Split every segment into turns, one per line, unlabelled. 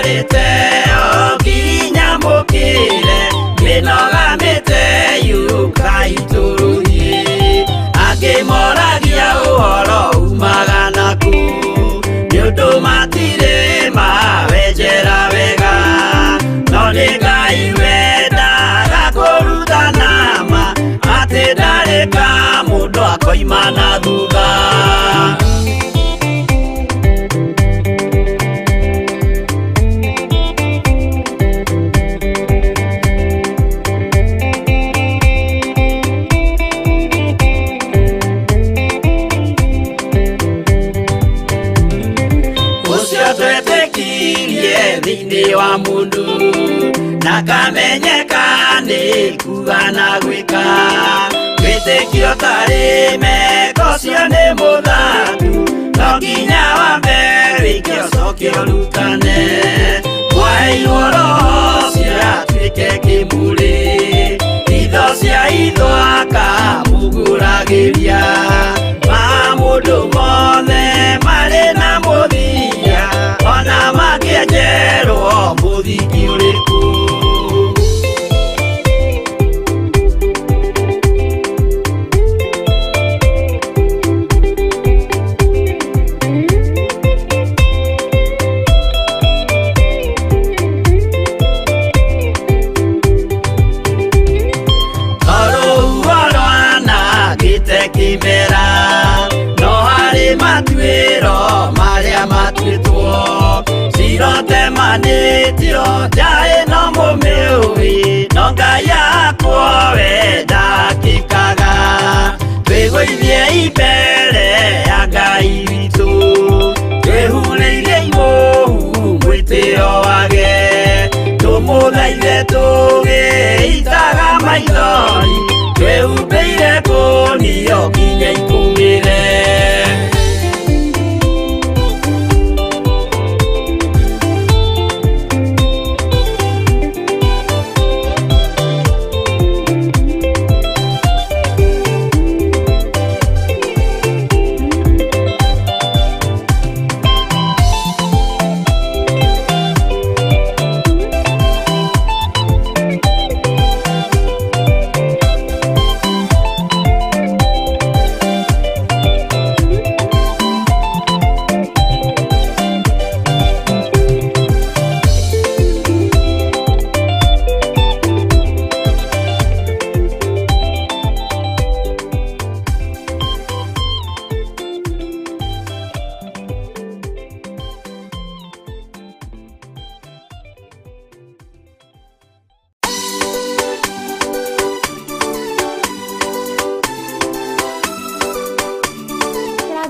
Mũikarĩte o nginya mũkĩre mĩnoga mĩte yũkai tũrũthiĩ angĩ moragia ũhoro umaga naku nĩ ũndũ matirĩ mawenjera wega no nĩ Ngai wendaga kũrutana ma atĩ ndarĩ ka mũndũ akoima na thutha. Ũcio twetĩkirie thĩinĩ wa mũndũ na kamenyeka nĩ kuga na gwĩka wĩtĩkio tarĩ meko ũcio nĩ mũthatu no nginya wambe wĩke ũcoke ũrutane mwaheirwo roho ũcio atuĩke kĩmũrĩ itho cia itho akamũgũragĩria ma mũndũ mothe marĩ na mũthia ona mangĩenjerwo mũthingi ũrĩkũ. Tondũ rwanangĩte kĩmera no harĩ matuĩro marĩa matuĩtwo cirotemanĩtio njaĩ no mũmĩũĩ no Ngai akwo we ndakĩkaga twĩgũithie imbere ya Ngai witũ twĩhurĩirie imũhu mwĩtĩo wage tũmũthaithe tũgĩitaga maithori twĩhumbĩire kũnio nginya ikũmĩre.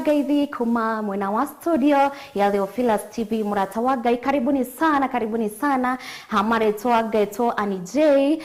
Ngeithi kuma mwena wa studio ya Theophilus TV murata wa Ngai, karibuni sana, karibuni sana hamaretwa Ngaitwo Annie J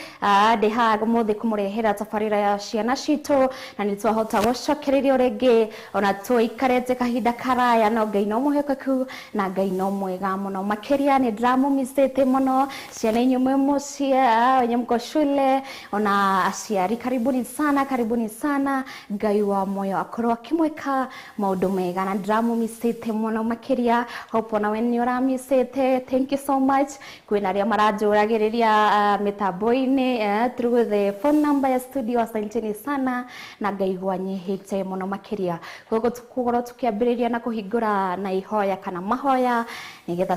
ndi haha muthi kumurehera tabarira ya ciana citu na nitwahota gucokererio ringi ona tuikarete kahinda karaya no Ngai no muhekeku na Ngai no mwega muno makiria ni ndiramũmicĩte muno ciana inyuĩ mwĩ mũciĩ wenye mko shule ona aciari, karibuni sana, karibuni sana. Ngai wa moyo akorwo akimwĩka maũndũ mega na ndiramũmicĩte mũno makiria, hope ona we nĩ ũramicĩte. Thank you so much kwĩna arĩa maranjũragĩrĩria mĩtambo-inĩ through the phone number ya studio, asanteni sana na ngaigua nyihĩte mũno makiria. Koguo tũgũkorwo tũkĩambĩrĩria na kũhingũra na ihoya kana mahoya nĩgetha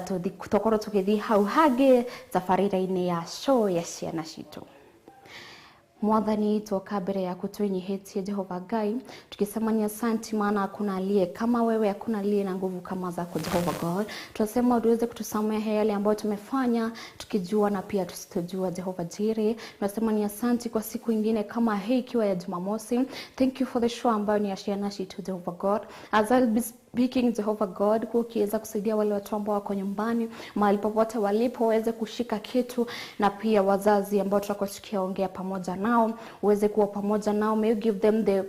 tũkorwo tũgĩthiĩ hau hangĩ tabarĩra-inĩ ya show ya ciana citũ. Mwathani, twoka mbere yaku twinyihitie Jehova Ngai, tukisema ni asanti, maana hakuna aliye kama wewe, hakuna aliye na nguvu kama zako Jehova God. Tunasema uweze kutusamehe yale ambayo tumefanya tukijua na pia tusitojua Jehova Jire. Tunasema ni asanti kwa siku ingine kama hii ikiwa ya Jumamosi. Thank you for the show ambayo ni ya ciana citu Jehova God. As I'll be speaking Jehovah God, kwa ukiweza kusaidia wale watu ambao wako nyumbani mahali popote walipo waweze kushika kitu, na pia wazazi ambao tutakuwa tukiongea pamoja nao uweze kuwa pamoja nao. May you give them the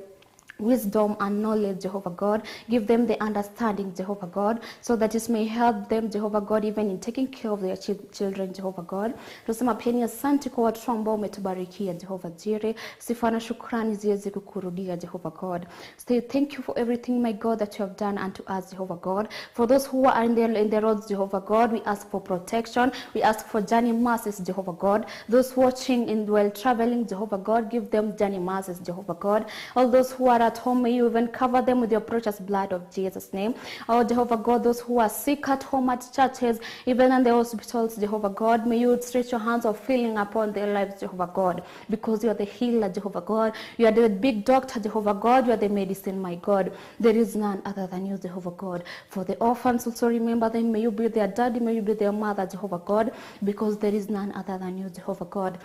wisdom and knowledge, Jehovah God. Give them the understanding, Jehovah God, so that it may help them, Jehovah God, even in taking care of their children, Jehovah God. Tunasema pia ni asante kwa watu ambao umetubarikia, Jehovah Jireh. Sifa na shukrani ziweze kukurudia, Jehovah God. Say thank you for everything, my God, that you have done unto us, Jehovah God. For those who are in the roads, Jehovah God, we ask for protection. We ask for journey mercies, Jehovah God. Those watching in while traveling, Jehovah God, give them journey mercies, Jehovah God. All those who are at home, may you even cover them with your precious blood of Jesus' name. Oh, Jehovah God, those who are sick at home, at churches, even in the hospitals, Jehovah God, may you stretch your hands of healing upon their lives, Jehovah God, because you are the healer, Jehovah God. You are the big doctor, Jehovah God. You are the medicine, my God. There is none other than you, Jehovah God. For the orphans also, remember them. May you be their daddy, may you be their mother, Jehovah God, because there is none other than you, Jehovah God.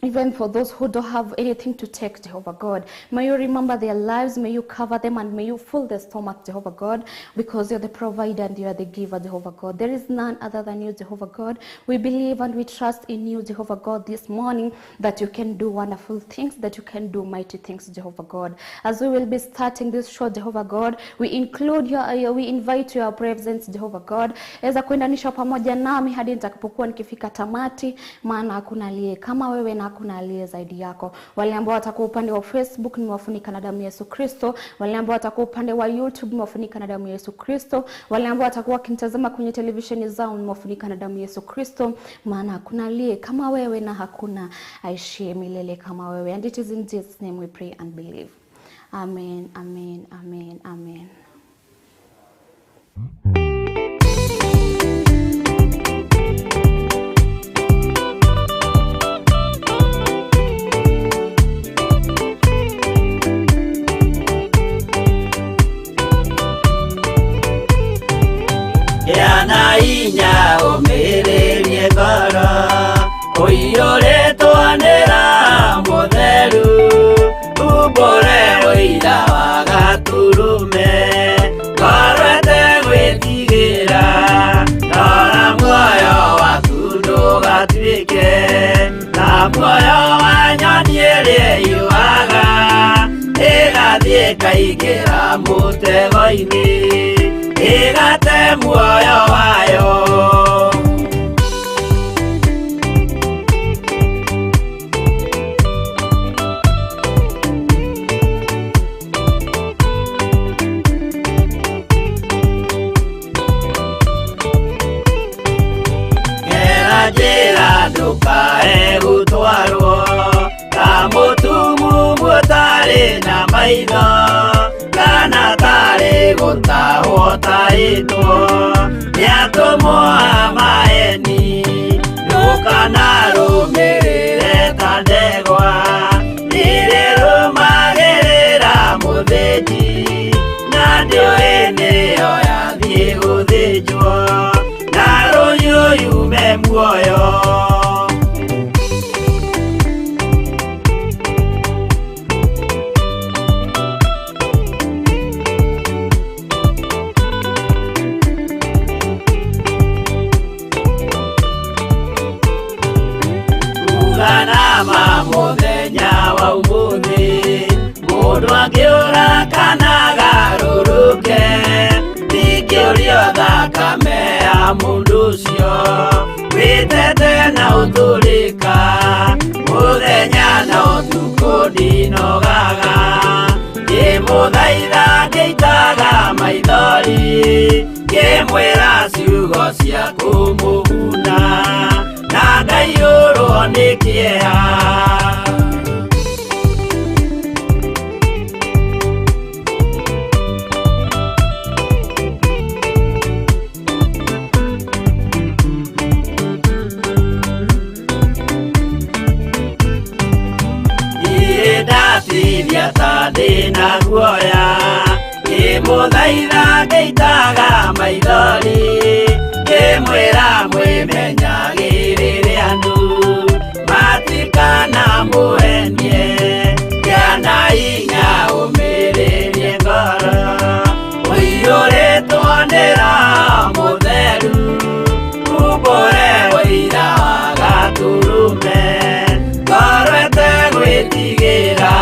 Even for those who don't have anything to take, Jehovah God, may you remember their lives, may you cover them, and may you fill their stomach, Jehovah God, because you're the provider and you are the giver, Jehovah God. There is none other than you, Jehovah God. We believe and we trust in you, Jehovah God, this morning, that you can do wonderful things, that you can do mighty things, Jehovah God. As we will be starting this show, Jehovah God, we include your, we invite your presence, Jehovah God. Eza kuendanisha pamoja nami hadi nitakapokuwa nikifika tamati, maana hakuna aliye kama wewe na hakuna aliye zaidi yako. Wale ambao watakuwa upande wa Facebook nimewafunika na damu ya Yesu Kristo. Wale ambao watakuwa upande wa YouTube nimewafunika na damu ya Yesu Kristo. Wale ambao watakuwa wakinitazama kwenye televisheni zao nimewafunika na damu ya Yesu Kristo, maana hakuna aliye kama wewe na hakuna aishie milele kama wewe. And it is in Jesus' name we pray and believe. Amen, amen, amen, amen.
Yana inya umirie ngoro uiyũrĩtwo nĩ Roho Mũtheru umbũre ũira wa Gatũrũme ngoro ĩtegwĩtigĩra rora muoyo waku ndũgatuĩke ta muoyo wa nyoni ĩrĩa ĩyũaga ĩgathiĩ ĩkaingĩra mũtego-inĩ ĩgate muoyo wayo. Ngera njĩra ndũkae gũtwarwo ta mũtumumu ũtarĩ na maitho kana tarĩ gũtahwo tahĩtwo nĩ atũmwo a maeni ndũkanarũmĩrĩre ta ndegwa rĩrĩrũmagĩrĩra mũthĩnji na ndĩũĩ nĩyo yathiĩ gũthĩnjwo na rũhiũ yume muoyo. Uganama mũthenya wa ũmũthĩ mũndũ angĩũra kana agarũrũke ndingĩũrio thakame ya mũndũ ũcio wĩtete na ũtũrĩka mũthenya na ũtukũ ndinogaga ngĩmũthaitha ngĩitaga maithori ngĩmwĩra ciugo cia kũmũguna na ngaiyũrwo nĩ kĩeha. Ndatithia ta ndĩna guoya ngĩmũthaitha ngĩitaga maithori ngĩmwĩra mwĩmenyagĩrĩre andũ matikanamũhenie kĩana hinya ũmĩrĩrie ngoro ũiyũrĩtwo nĩ Roho Mũtheru umbũre ũira wa Gatũrũme ngoro ĩtegwĩtigĩra.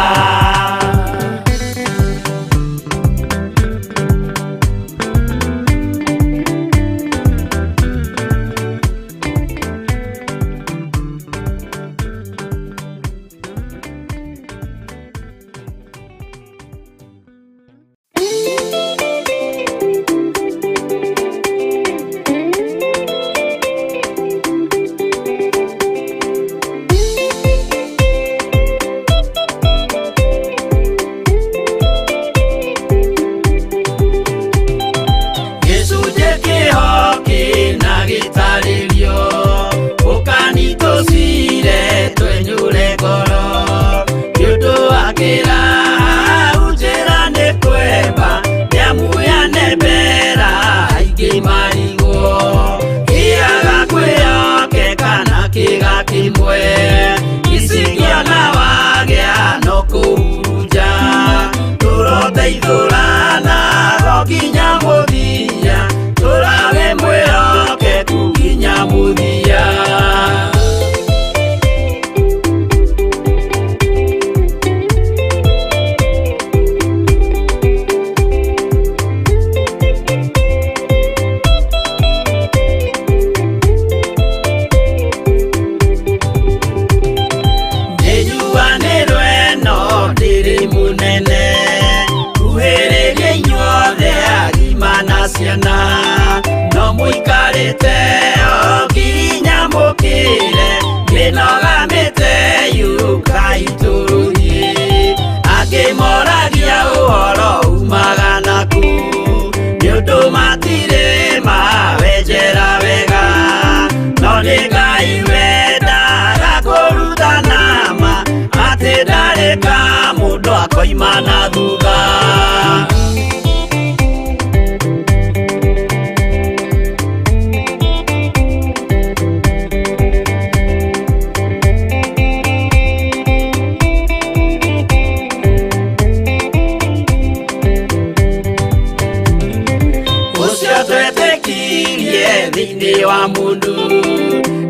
Wa mundu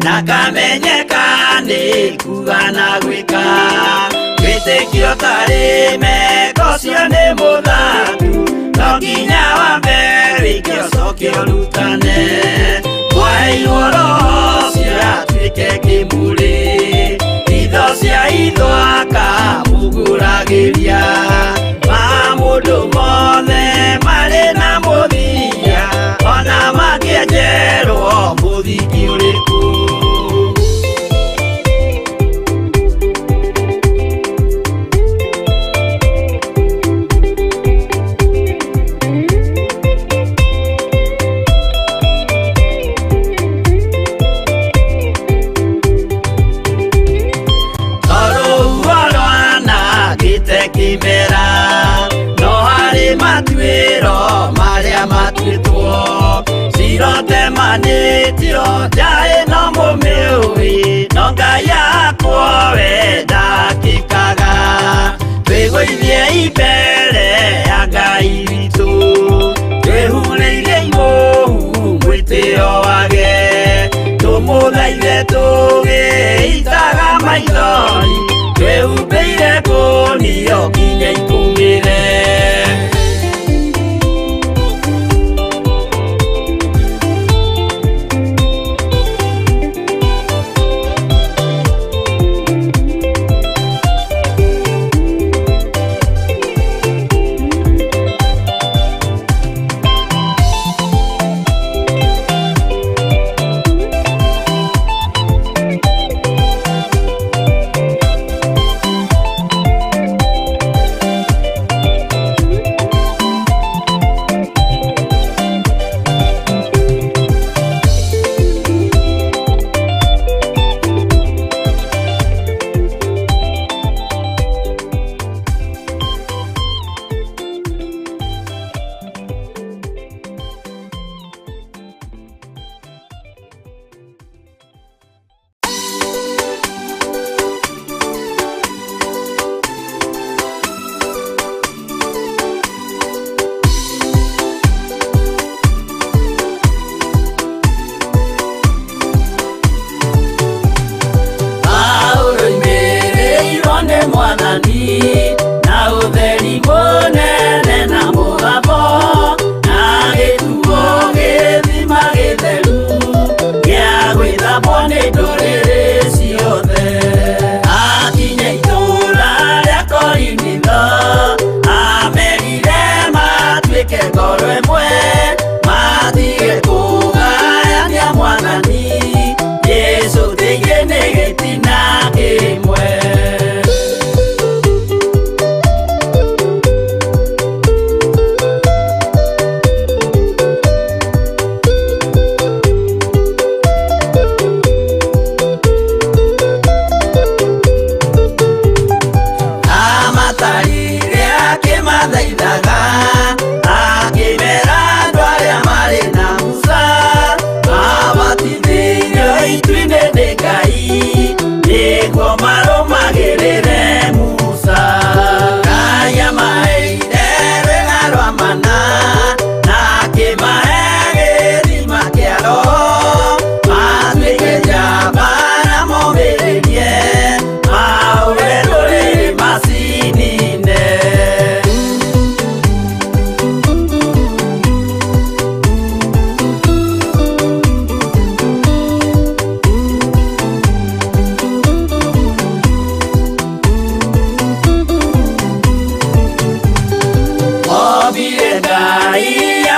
nakamenyeka nĩ kuga na gwĩka wĩtĩkio tarĩ meko cio nĩ mũthatu no nginya wambe wĩke ũcoke ũrutane mwaheirwo roho ũcio atuĩke kĩmũrĩ itho cia itho akamũgũragĩria ma mũndũ mothe marĩ na mũthia ona mangĩenjerwo mũthingi ũrĩkũ. Kimera no harĩ matuĩro marĩa matuĩtwo cirotemanĩtio njaĩ no mũmĩũĩ no Ngai akwo we ndakĩkaga twĩgũithie imbere ya Ngai witũ twĩhurĩirie imũhu mwĩtĩo wage tũmũthaithe tũgĩitaga maithori twĩhumbĩire kũnio nginya ikũmĩre.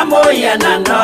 23.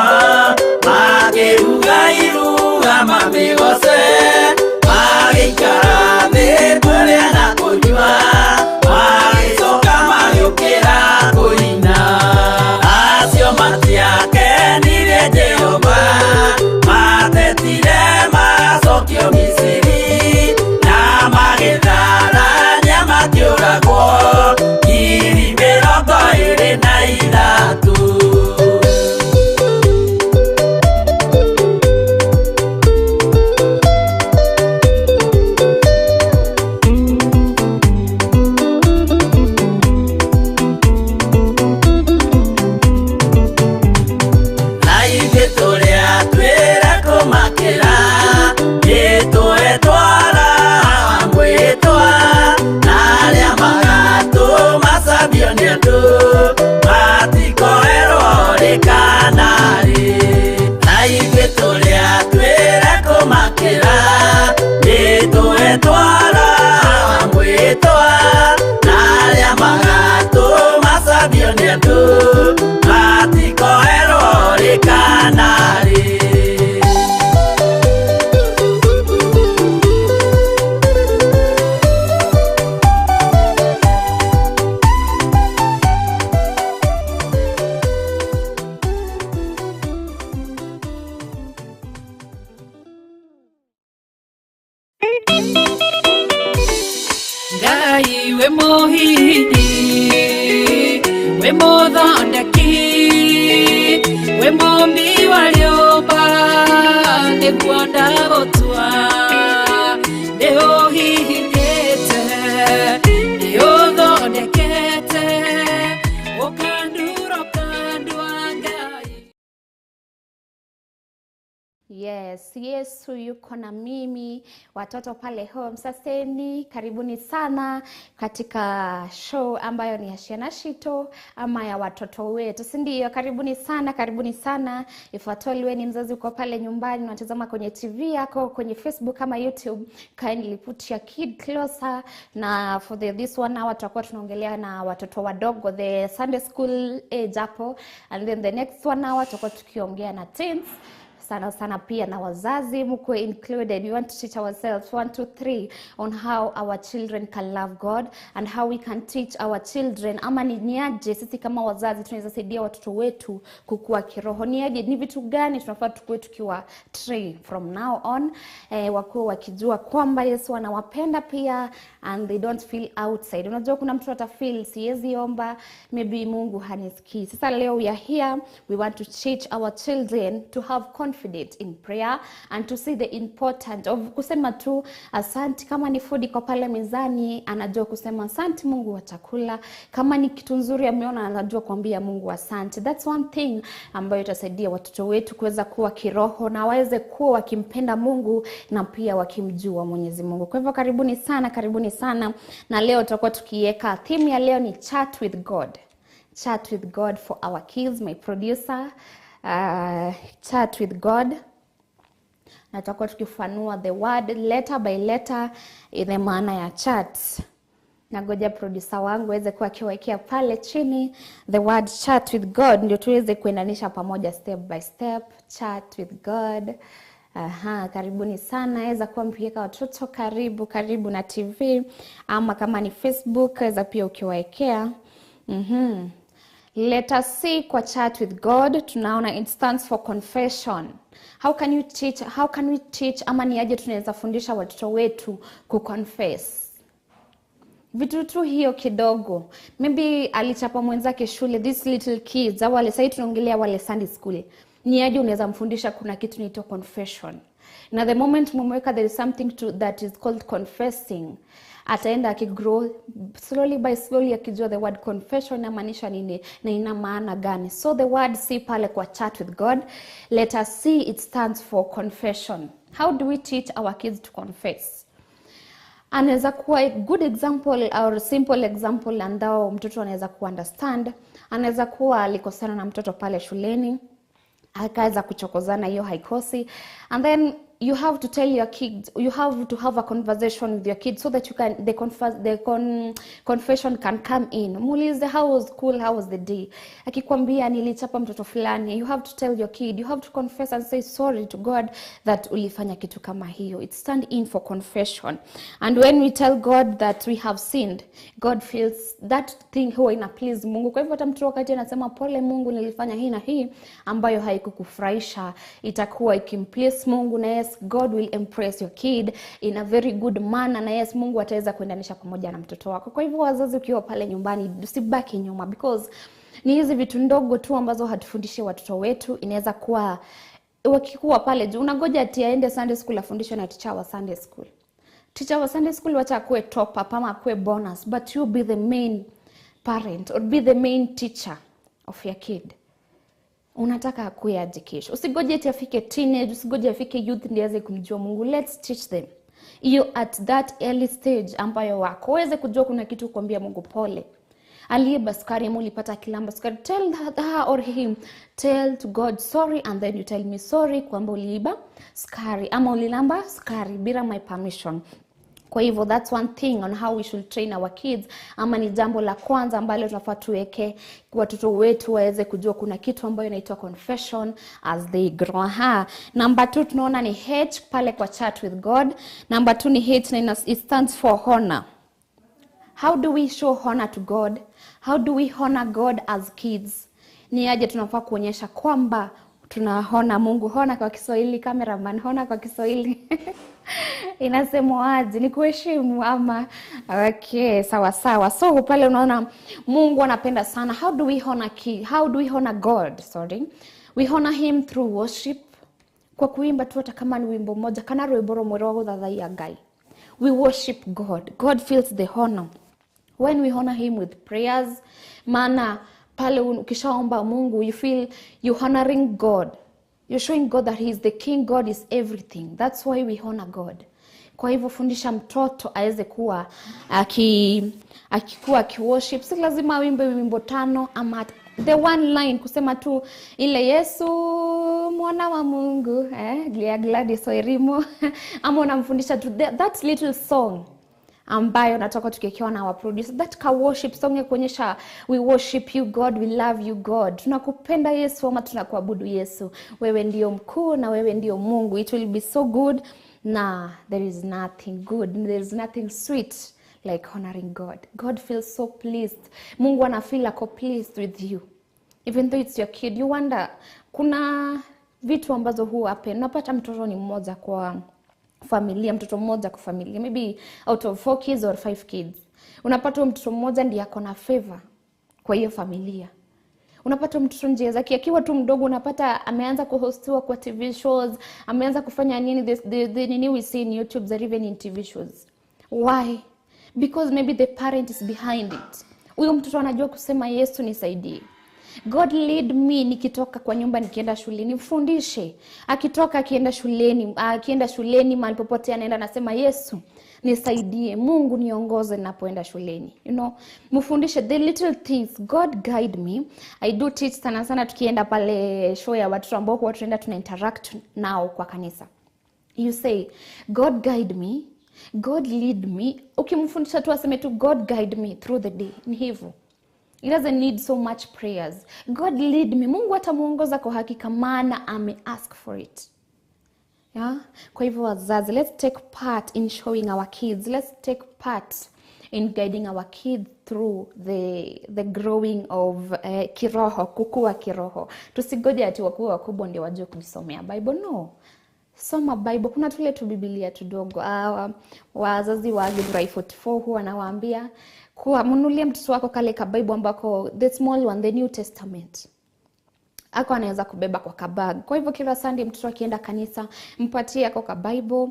Ngai we muhihinyi we muthondeki we mumbi wa rĩũmba nĩguo ndagũtua nĩ ũhihinyĩte nĩ ũthondekete ũkandura ũkandua Ngai.
Yes, Yesu yuko na mimi. Watoto pale home, saseni, karibuni sana katika show ambayo ni ya Ciana Citũ ama ya watoto wetu, si ndio? Karibuni sana, karibuni sana. If at all wewe ni mzazi uko pale nyumbani unatazama kwenye TV yako, kwenye Facebook ama YouTube, kindly put your kid closer. Na for this one hour tutakuwa tunaongelea na watoto wadogo, the Sunday school age hapo, and then the next one hour tutakuwa tukiongea na teens sana sana, pia na wazazi mkuwe included. We want to teach ourselves 1 2 3 on how our children can love God and how we can teach our children, ama ni niaje sisi kama wazazi tunaweza saidia watoto wetu kukua kiroho, niaje, ni vitu gani tunafaa tukue tukiwa train from now on, wakuwe wakijua kwamba Yesu anawapenda pia and they don't feel outside. Unajua kuna mtu atafeel siwezi omba, maybe Mungu hanisikii. Sasa leo we are here, we want to teach our children to have confidence in prayer and to see the importance of kusema tu asante. Kama ni food iko pale mezani, anajua kusema asante Mungu wa chakula. Kama ni kitu nzuri ameona, anajua kuambia Mungu asante. That's one thing ambayo itasaidia watoto wetu kuweza kuwa kiroho na waweze kuwa wakimpenda Mungu na pia wakimjua Mwenyezi Mungu. Kwa hivyo karibuni sana, karibuni sana. Na leo tutakuwa tukiweka theme ya leo ni chat with God. Chat with God for our kids, my producer. Chat with God, na tutakuwa tukifanua the word letter by letter ile maana ya chat. Nagoja producer wangu aweze kuwa akiwekea pale chini the word chat with God, ndio tuweze kuendanisha pamoja step by step. Chat with God. Aha, karibuni sana. Weza kuwa mkiweka watoto karibu karibu na TV, ama kama ni Facebook weza pia ukiwaekea. Let us see kwa chat with God tunaona it stands for confession. How can you teach, how can we teach, ama ni aje tunaweza fundisha watoto wetu kuconfess vitu tu hiyo kidogo. Maybe alichapa mwenzake shule, these little kids, au wale sasa tunaongelea wale Sunday school. Ni aje unaweza mfundisha kuna kitu inaitwa confession. Na the moment mumeweka there is something to that is called confessing, ataenda akigrow slowly by slowly akijua the word confession inamaanisha nini na ina maana gani. So the word C pale kwa chat with God, let us see it stands for confession. How do we teach our kids to confess? Anaweza kuwa a good example or simple example ambao mtoto anaweza kuunderstand. Anaweza kuwa alikosana na mtoto pale shuleni, akaweza kuchokozana, hiyo haikosi, and then you have to tell your kids, you have to have a conversation with your kids so that you can the confess, the con, confession can come in. Muulize how was school, how was the day. Akikwambia nilichapa mtoto fulani, you have to tell your kid, you have to confess and say sorry to God that ulifanya kitu kama hiyo. It stand in for confession. And when we tell God that we have sinned, God feels that thing huwa ina please Mungu. Kwa hivyo hata mtoto wakati anasema pole Mungu, nilifanya hii na hii ambayo haikukufurahisha, itakuwa ikimplease Mungu, na yes, God will impress your kid in a very good manner, na yes, Mungu ataweza kuendanisha pamoja na mtoto wako. Kwa hivyo wazazi, ukiwa pale nyumbani, usibaki nyuma, because ni hizi vitu ndogo tu ambazo hatufundishi watoto wetu. Inaweza kuwa wakikuwa pale juu, unangoja ati aende Sunday school afundishwe na teacher wa Sunday school. Teacher wa Sunday school wacha akuwe top up ama akuwe bonus, but you be the main parent or be the main teacher of your kid. Unataka akuwe aje kesho? Usigoje ati afike teenage, usigoje afike youth ndiye aweze kumjua Mungu. Let's teach them hiyo at that early stage ambayo wako waweze kujua kuna kitu kuambia Mungu pole. Aliiba sukari ama ulipata kilamba sukari, tell her or him, tell to God sorry, and then you tell me sorry kwamba uliiba sukari ama ulilamba sukari bila my permission. Kwa hivyo that's one thing on how we should train our kids, ama ni jambo la kwanza ambalo tunafaa tuweke watoto wetu waweze kujua kuna kitu ambayo inaitwa confession as they grow. Aha. Number 2 tunaona ni H pale kwa chat with God. Number 2 ni H na it stands for honor. How do we show honor to God? How do we honor God as kids? Ni aje tunafaa kuonyesha kwamba Tunahona Mungu. Hona kwa Kiswahili, cameraman, hona kwa Kiswahili inasemwaje? Ni kuheshimu ama? Okay, sawa sawa. So pale unaona Mungu anapenda sana. How do we honor key? How do we honor God? Sorry. We honor him through worship. Kwa kuimba tu, hata kama ni wimbo mmoja kana rwimbo rumwe rwa guthathaiya Ngai. We worship God. God feels the honor when we honor him with prayers. Maana pale ukishaomba Mungu, you feel you honoring God. You're showing God that he is the king. God is everything. That's why we honor God. Kwa hivyo fundisha mtoto aweze kuwa akikuwa akiworship. Si lazima awimbe wimbo 5 ama the one line, kusema tu ile Yesu mwana wa Mungu, ya Gladys Oirimo ama unamfundisha tu that little song ambayo natoka tukikiwa na our producer, that ka worship song ya kuonyesha we worship you God, we love you God, tunakupenda Yesu ama tunakuabudu Yesu, wewe ndio mkuu na wewe ndio Mungu. It will be so good. Na there is nothing good, there is nothing sweet like honoring God. God feels so pleased. Mungu ana feel ako pleased with you. Even though it's your kid, you wonder, kuna vitu ambazo huwa happen. Unapata mtoto ni mmoja kwa familia, mtoto mmoja kwa familia, maybe out of 4 kids or 5 kids. Unapata mtoto mmoja ndiye ako na favor kwa hiyo familia. Unapata mtoto njia zake akiwa tu mdogo, unapata ameanza kuhostiwa kwa TV shows, ameanza kufanya nini, the nini we see in YouTube or even in TV shows. Why? Because maybe the parent is behind it. Huyo mtoto anajua kusema Yesu nisaidie. God lead me nikitoka kwa nyumba nikienda shuleni, mfundishe. Akitoka akienda shuleni, mahali popote anaenda anasema Yesu nisaidie, Mungu niongoze ninapoenda shuleni. You know, mfundishe the little things. God guide me. I do teach sana sana tukienda pale show ya watoto ambao huwa tunaenda tuna interact nao kwa kanisa. You say God guide me, God lead me. Ukimfundisha tu aseme tu God guide me through the day. Ni hivyo. It doesn't need so much prayers. God lead me. Mungu atamuongoza kwa hakika maana ame ask for it. Yeah? Kwa hivyo wazazi, let's take part in showing our kids. Let's take part in guiding our kids through the growing of kiroho, kukua kiroho. Tusigoje ati wakuwe wakubwa ndio wajue kujisomea Bible. No. Soma Bible. Kuna tule tu Biblia tudogo. Wazazi wa Githurai 44 huwa nawaambia kuwa mnunulie mtoto wako kale ka Bible ambako the small one, the New Testament. Ako anaweza kubeba kwa kabag. Kwa hivyo kila Sunday mtoto akienda kanisa, mpatie ako ka Bible.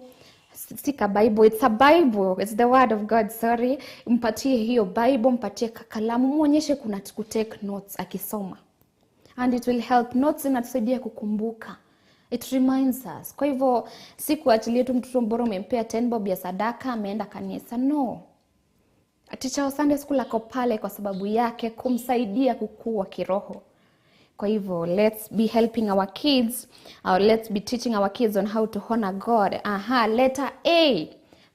Si ka Bible, it's a Bible. It's the word of God, sorry. Mpatie hiyo Bible, mpatie kalamu, muonyeshe kuna ku take notes akisoma. And it will help. Notes inatusaidia kukumbuka. It reminds us. Kwa hivyo si kuachilia tu mtoto mbora umempea 10 bob ya sadaka ameenda kanisa. No. Teacher wa Sunday school ako pale kwa sababu yake kumsaidia kukua kiroho. Kwa hivyo let's be helping our kids, or let's be teaching our kids on how to honor God. Aha, letter A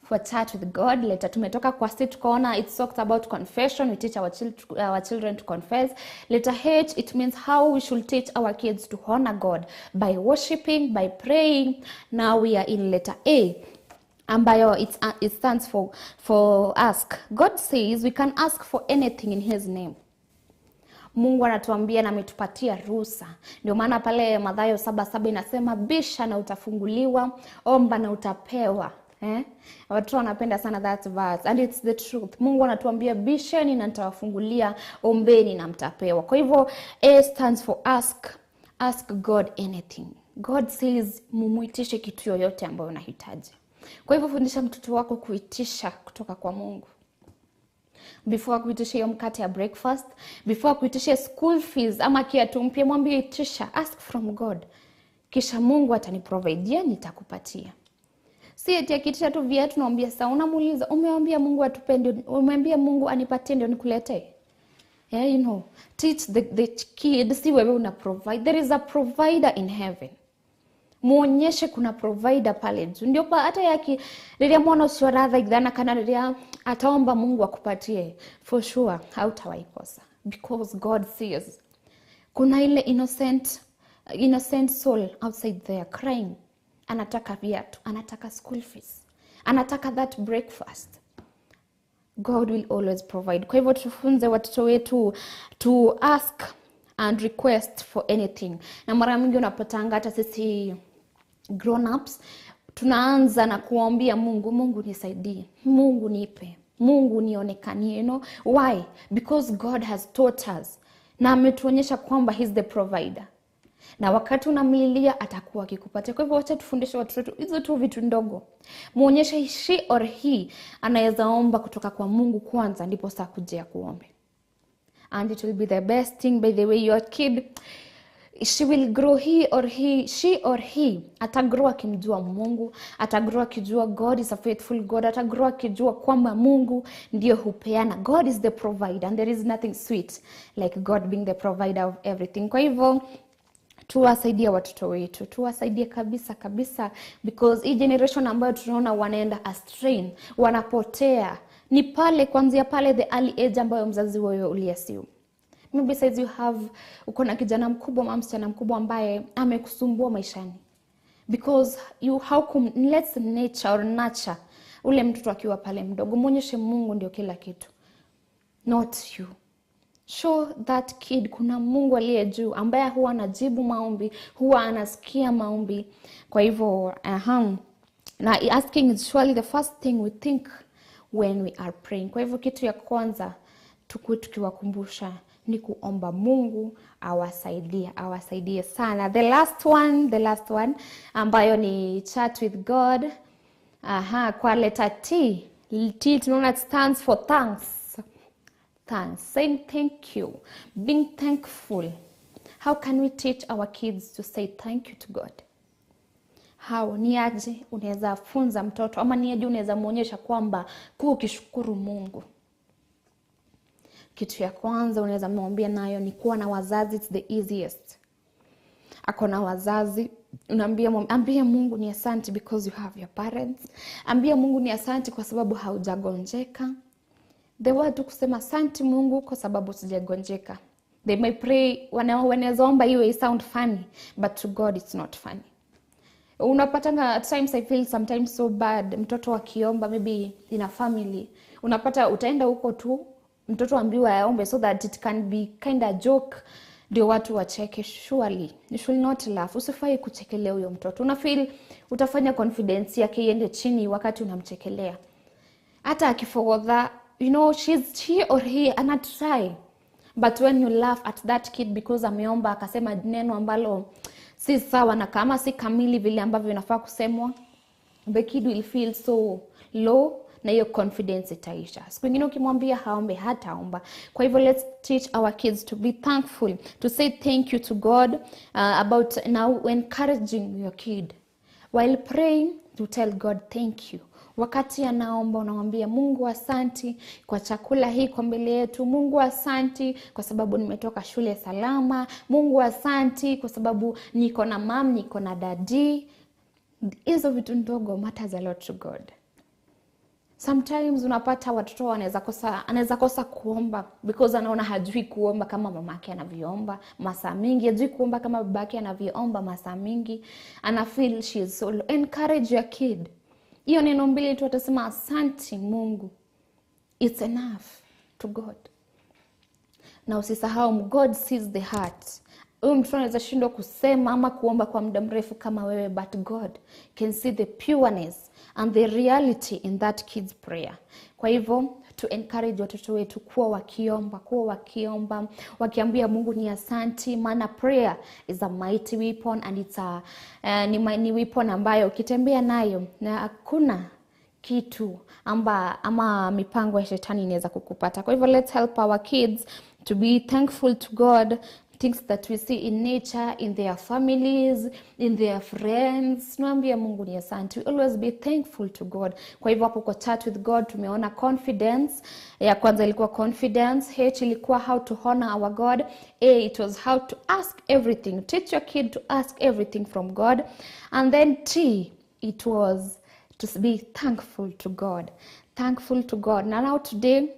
for chat with God. Letter tumetoka kwa C tukaona it talks about confession. We teach our children to confess. Letter H, it means how we should teach our kids to honor God by worshiping, by praying. Now we are in letter A, ambayo it stands for ask. God says we can ask for anything in his name. Mungu anatuambia na ametupatia ruhusa. Ndio maana pale Mathayo 7:7 inasema bisha na utafunguliwa, omba na utapewa. Watu wanapenda sana that verse and it's the truth. Mungu anatuambia bisheni na nitawafungulia, ombeni na mtapewa. Kwa hivyo A stands for ask. Ask God anything. God says mumuitishe kitu yoyote ambayo unahitaji. Kwa hivyo fundisha mtoto wako kuitisha kutoka kwa Mungu. Before kuitisha hiyo mkate ya breakfast, before kuitisha school fees ama kiatu mpya, mwambie itisha, ask from God. Kisha Mungu ataniprovidea, nitakupatia. Si eti akiitisha tu viatu naambia sawa, unamuuliza umeambia Mungu atupe ndio, umeambia Mungu anipatie ndio nikuletee. Yeah, you know, teach the kid, si wewe una provide. There is a provider in heaven. Muonyeshe kuna provider pale juu. Ndio pa hata yaki riria mwana ucio arathaithana kana riria ataomba Mungu akupatie, for sure hautawahi kosa, because God sees. Kuna ile innocent soul outside there crying. Anataka viatu, anataka school fees, anataka that breakfast. God will always provide. Kwa hivyo tufunze watoto wetu to ask and request for anything. Na mara mingi unapatanga hata sisi grown ups tunaanza na kuambia Mungu, Mungu nisaidie, Mungu nipe, Mungu nionekanie, you know why? Because God has taught us na ametuonyesha kwamba he's the provider, na wakati unamlilia atakuwa akikupatia. Kwa hivyo wacha tufundishe watoto wetu hizo tu vitu ndogo, muonyeshe she or he anaweza omba kutoka kwa Mungu kwanza, ndipo saa kujia kuombe, and it will be the best thing. By the way, your kid, she will grow, he or he, she or he atagrow akimjua Mungu, atagrow akijua God is a faithful God, atagrow akijua kwamba Mungu ndio hupeana. God is the provider, and there is nothing sweet like God being the provider of everything. Kwa hivyo tuwasaidie watoto wetu, tuwasaidie kabisa kabisa, because hii generation ambayo tunaona wanaenda astray, wanapotea, ni pale kuanzia pale the early age ambayo mzazi wewe uliassume. Maybe size you have, uko na kijana mkubwa ama msichana mkubwa ambaye amekusumbua maishani, because you how come, let's nature or nurture ule mtoto akiwa pale mdogo, muonyeshe Mungu ndio kila kitu, not you. Show that kid kuna Mungu aliye juu ambaye huwa anajibu maombi, huwa anasikia maombi. Kwa hivyo na asking is surely the first thing we think when we are praying. Kwa hivyo kitu ya kwanza tukuwe tukiwakumbusha ni kuomba Mungu awasaidie, awasaidie sana. The last one ambayo ni chat with God. Kwa letter T. T tunaona stands for thanks. Thanks, saying thank you, being thankful. How can we teach our kids to say thank you to God? How, ni aje unaweza funza mtoto ama ni aje unaweza muonyesha kwamba kuwa ukishukuru Mungu? Kitu ya kwanza unaweza mwambia nayo ni kuwa na wazazi, it's the easiest. Ako na wazazi, unaambia, ambia Mungu ni asante because you have your parents. Ambia Mungu ni asante kwa sababu haujagonjeka. The word tu kusema asante Mungu kwa sababu sijagonjeka. They may pray, wanaweza omba iwe sound funny, but to God it's not funny. Unapatanga at times I feel sometimes so bad, mtoto akiomba maybe in a family, unapata utaenda huko tu mtoto ambiwe aombe so that it can be kind of joke, ndio watu wacheke. Surely you should not laugh. Usifai kuchekelea huyo mtoto. Una feel utafanya confidence yake iende chini wakati unamchekelea. Hata akifogodha, you know, she or he ana try, but when you laugh at that kid because ameomba akasema neno ambalo si sawa na kama si kamili vile ambavyo inafaa kusemwa, the kid will feel so low na hiyo confidence itaisha. Siku nyingine ukimwambia haombe, hataomba. Kwa hivyo let's teach our kids to be thankful, to say thank you to God, about now encouraging your kid while praying to tell God thank you. Wakati anaomba unamwambia Mungu asanti kwa chakula hii kwa mbele yetu, Mungu asanti kwa sababu nimetoka shule salama, Mungu asanti kwa sababu niko na mom, niko na daddy. Hizo vitu ndogo matters a lot to God. Sometimes unapata watoto anaweza kosa kuomba because anaona hajui kuomba kama mamake anavyoomba masaa mingi, hajui kuomba kama babake anavyoomba masaa mingi, ana feel she is so low. Encourage your kid. Hiyo neno mbili tu atasema asante Mungu, it's enough to God. Na usisahau God sees the heart. Huyu mtoto anaweza shindwa kusema ama kuomba kwa muda mrefu kama wewe, but God can see the pureness and the reality in that kid's prayer. Kwa hivyo to encourage watoto wetu kuwa wakiomba, wakiambia Mungu ni asanti, maana prayer is a mighty weapon and it's a ni weapon ambayo ukitembea nayo na hakuna kitu ama mipango ya shetani inaweza kukupata. Kwa hivyo let's help our kids to be thankful to God, things that we see in nature, in their families, in their friends. Tunaambia Mungu ni asante. We always be thankful to God. Kwa hivyo hapo kwa chat with God tumeona confidence. Ya kwanza ilikuwa confidence, H ilikuwa how to honor our God, A it was how to ask everything. Teach your kid to ask everything from God. And then T it was to be thankful to God. Thankful to God. Now today,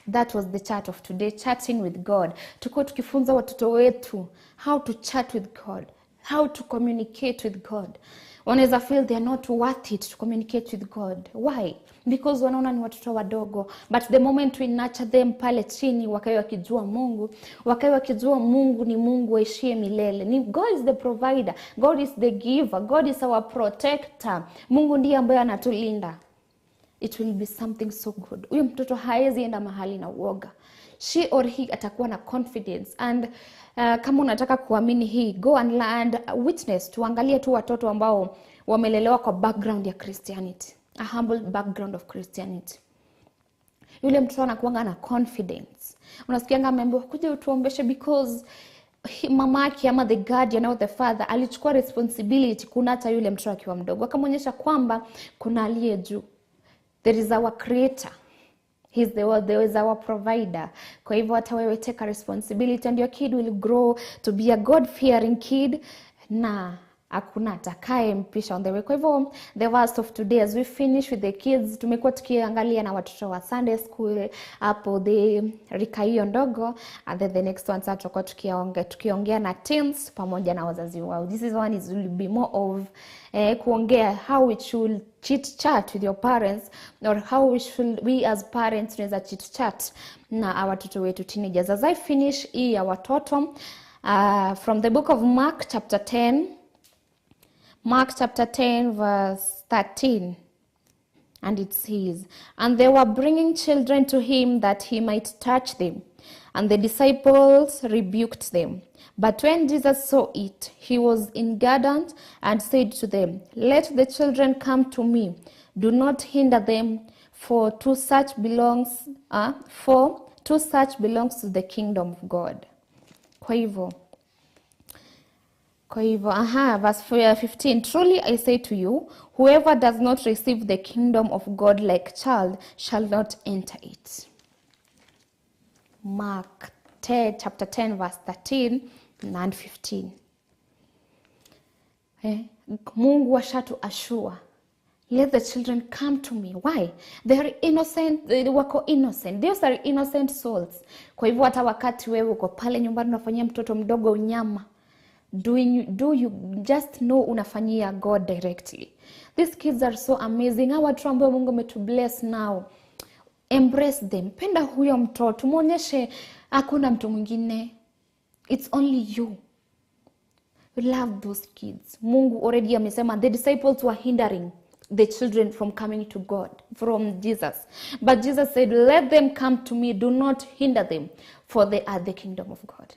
that was the chat of today, chatting with God. Tuko tukifunza watoto wetu how to chat with God, how to communicate with God. Wanaweza feel they are not worth it to communicate with God. Why? Because wanaona ni watoto wadogo. But the moment we nurture them pale chini, wakawe wakijua Mungu, wakawe wakijua Mungu ni Mungu aishie milele. Ni God is the provider, God is the giver, God is our protector. Mungu ndiye ambaye anatulinda. It will be something so good. Huyo mtoto haezi enda mahali na uoga. She or he atakuwa na confidence. And kama unataka kuamini hii, go and learn, witness. Tuangalie tu watoto ambao wamelelewa kwa background ya Christianity, a humble background of Christianity. Yule mtoto anakuanga na confidence. Unasikianga ameambiwa kuja utuombeshe because mamake ama the guardian or the father alichukua responsibility kunata yule mtoto akiwa mdogo, akamwonyesha kwamba kuna aliye juu. There is our creator. He's the one, there is our provider. Kwa hivyo hata wewe take a responsibility and your kid will grow to be a God-fearing kid na hakuna atakaye mpisha on the way. Kwa hivyo the verse of today as we finish with the kids, tumekuwa tukiangalia na watoto wa Sunday school hapo the rika hiyo ndogo, and then the next one sasa tutakuwa tukiongea na teens pamoja na wazazi wao. This is one is will be more of kuongea how we should chit chat with your parents or how we should, we as parents tunaweza chit chat na watoto wetu teenagers. As I finish hii ya watoto from the book of Mark chapter 10, Mark chapter 10 verse 13, and it says, and they were bringing children to him that he might touch them, and the disciples rebuked them. But when Jesus saw it, he was indignant and said to them, let the children come to me, do not hinder them, for to such belongs to the kingdom of God. Kwa hivyo, verse 15, truly I say to you, whoever does not receive the kingdom of God like a child shall not enter it. Mark 10, chapter 10, verse 13 and 15. Mungu ashatu ashua. Let the children come to me. Why? They are innocent. They wako innocent. These are innocent souls. Kwa hivyo hata wakati wewe uko pale nyumbani unafanyia mtoto mdogo unyama, do you just know unafanyia God directly. These kids are so amazing. Hawa watu ambao Mungu ametubless now, embrace them. Penda huyo mtoto, muonyeshe hakuna mtu mwingine. It's only you. Love those kids. Mungu already amesema the disciples were hindering the children from coming to God, from Jesus. But Jesus said, let them come to me, do not hinder them, for they are the kingdom of God.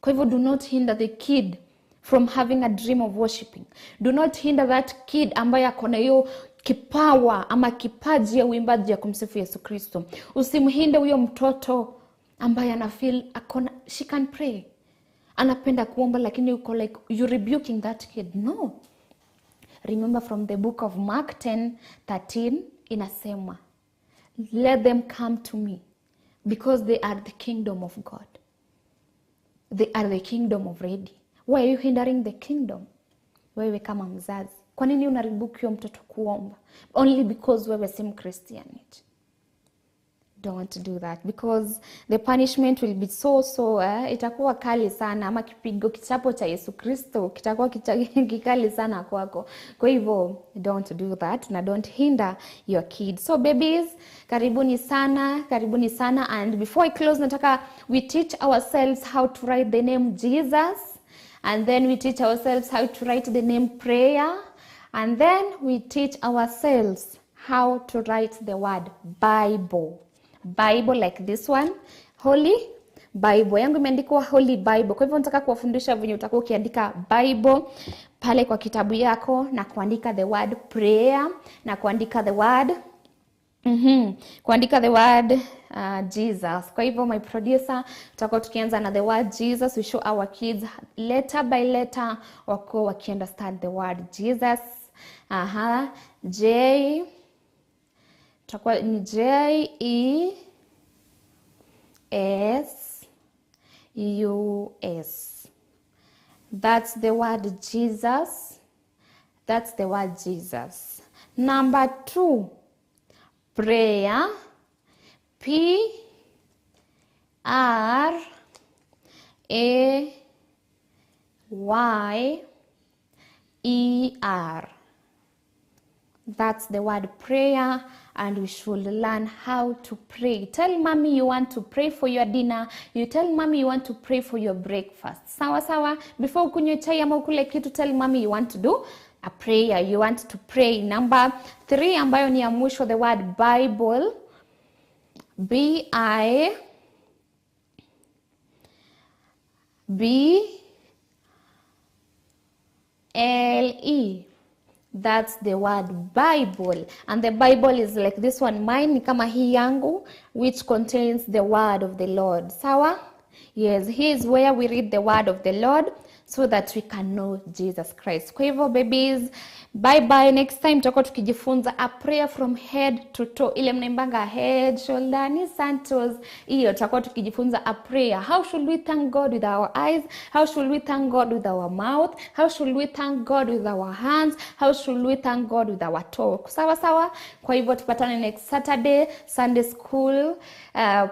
Kwa hivyo, do not hinder the kid from having a dream of worshiping. Do not hinder that kid ambaye akona hiyo kipawa ama kipaji ya uimbaji ya kumsifu Yesu Kristo. Usimhinde huyo mtoto ambaye ana feel akona, she can pray. Anapenda kuomba lakini uko like you rebuking that kid. No. Remember from the book of Mark 10:13 inasema, let them come to me because they are the kingdom of God. They are the kingdom already. Why are you hindering the kingdom? Wewe kama mzazi, kwa nini unaribuki huyo mtoto kuomba? Only because wewe si Mkristianity. Don't do that, because the punishment will be so itakuwa kali sana, ama kipigo kichapo cha Yesu Kristo kitakuwa kikali sana kwako. Kwa hivyo don't do that na don't hinder your kids. So babies, karibuni sana, karibuni sana. And before I close, nataka we teach ourselves how to write the name Jesus, and then we teach ourselves how to write the name prayer, and then we teach ourselves how to write the word Bible. Bible like this one, Holy Bible. Yangu imeandikwa Holy Bible. Kwa hivyo nataka kuwafundisha venye utakuwa ukiandika Bible pale kwa kitabu yako, na kuandika the word prayer, na kuandika the word kuandika the word Jesus. Kwa hivyo my producer, tutakuwa tukianza na the word Jesus. We show our kids letter by letter wako wakiunderstand the word Jesus. J tutakuwa ni J E S U S. That's the word Jesus. That's the word Jesus. Number 2, prayer. P R A Y E R. That's the word prayer, and we should learn how to pray. Tell mommy you want to pray for your dinner. You tell mommy you want to pray for your breakfast. Sawa sawa. Before ukunywe chai ama ukule kitu, tell mommy you want to do a prayer. You want to pray. Number 3 ambayo ni ya mwisho, the word Bible. B I B L E. That's the word Bible. And the Bible is like this one, mine ni kama hii yangu, which contains the word of the Lord. Sawa? Yes, here is where we read the word of the Lord so that we can know Jesus Christ. Kwa hivyo babies, bye bye. Next time tutakuwa tukijifunza a prayer from head to toe. Ile mnaimbanga head, shoulder, knees and toes. Hiyo tutakuwa tukijifunza a prayer. How should we thank God with our eyes? How should we thank God with our mouth? How should we thank God with our hands? How should we thank God with our talk? Sawa sawa. Kwa hivyo tupatane next Saturday, Sunday school,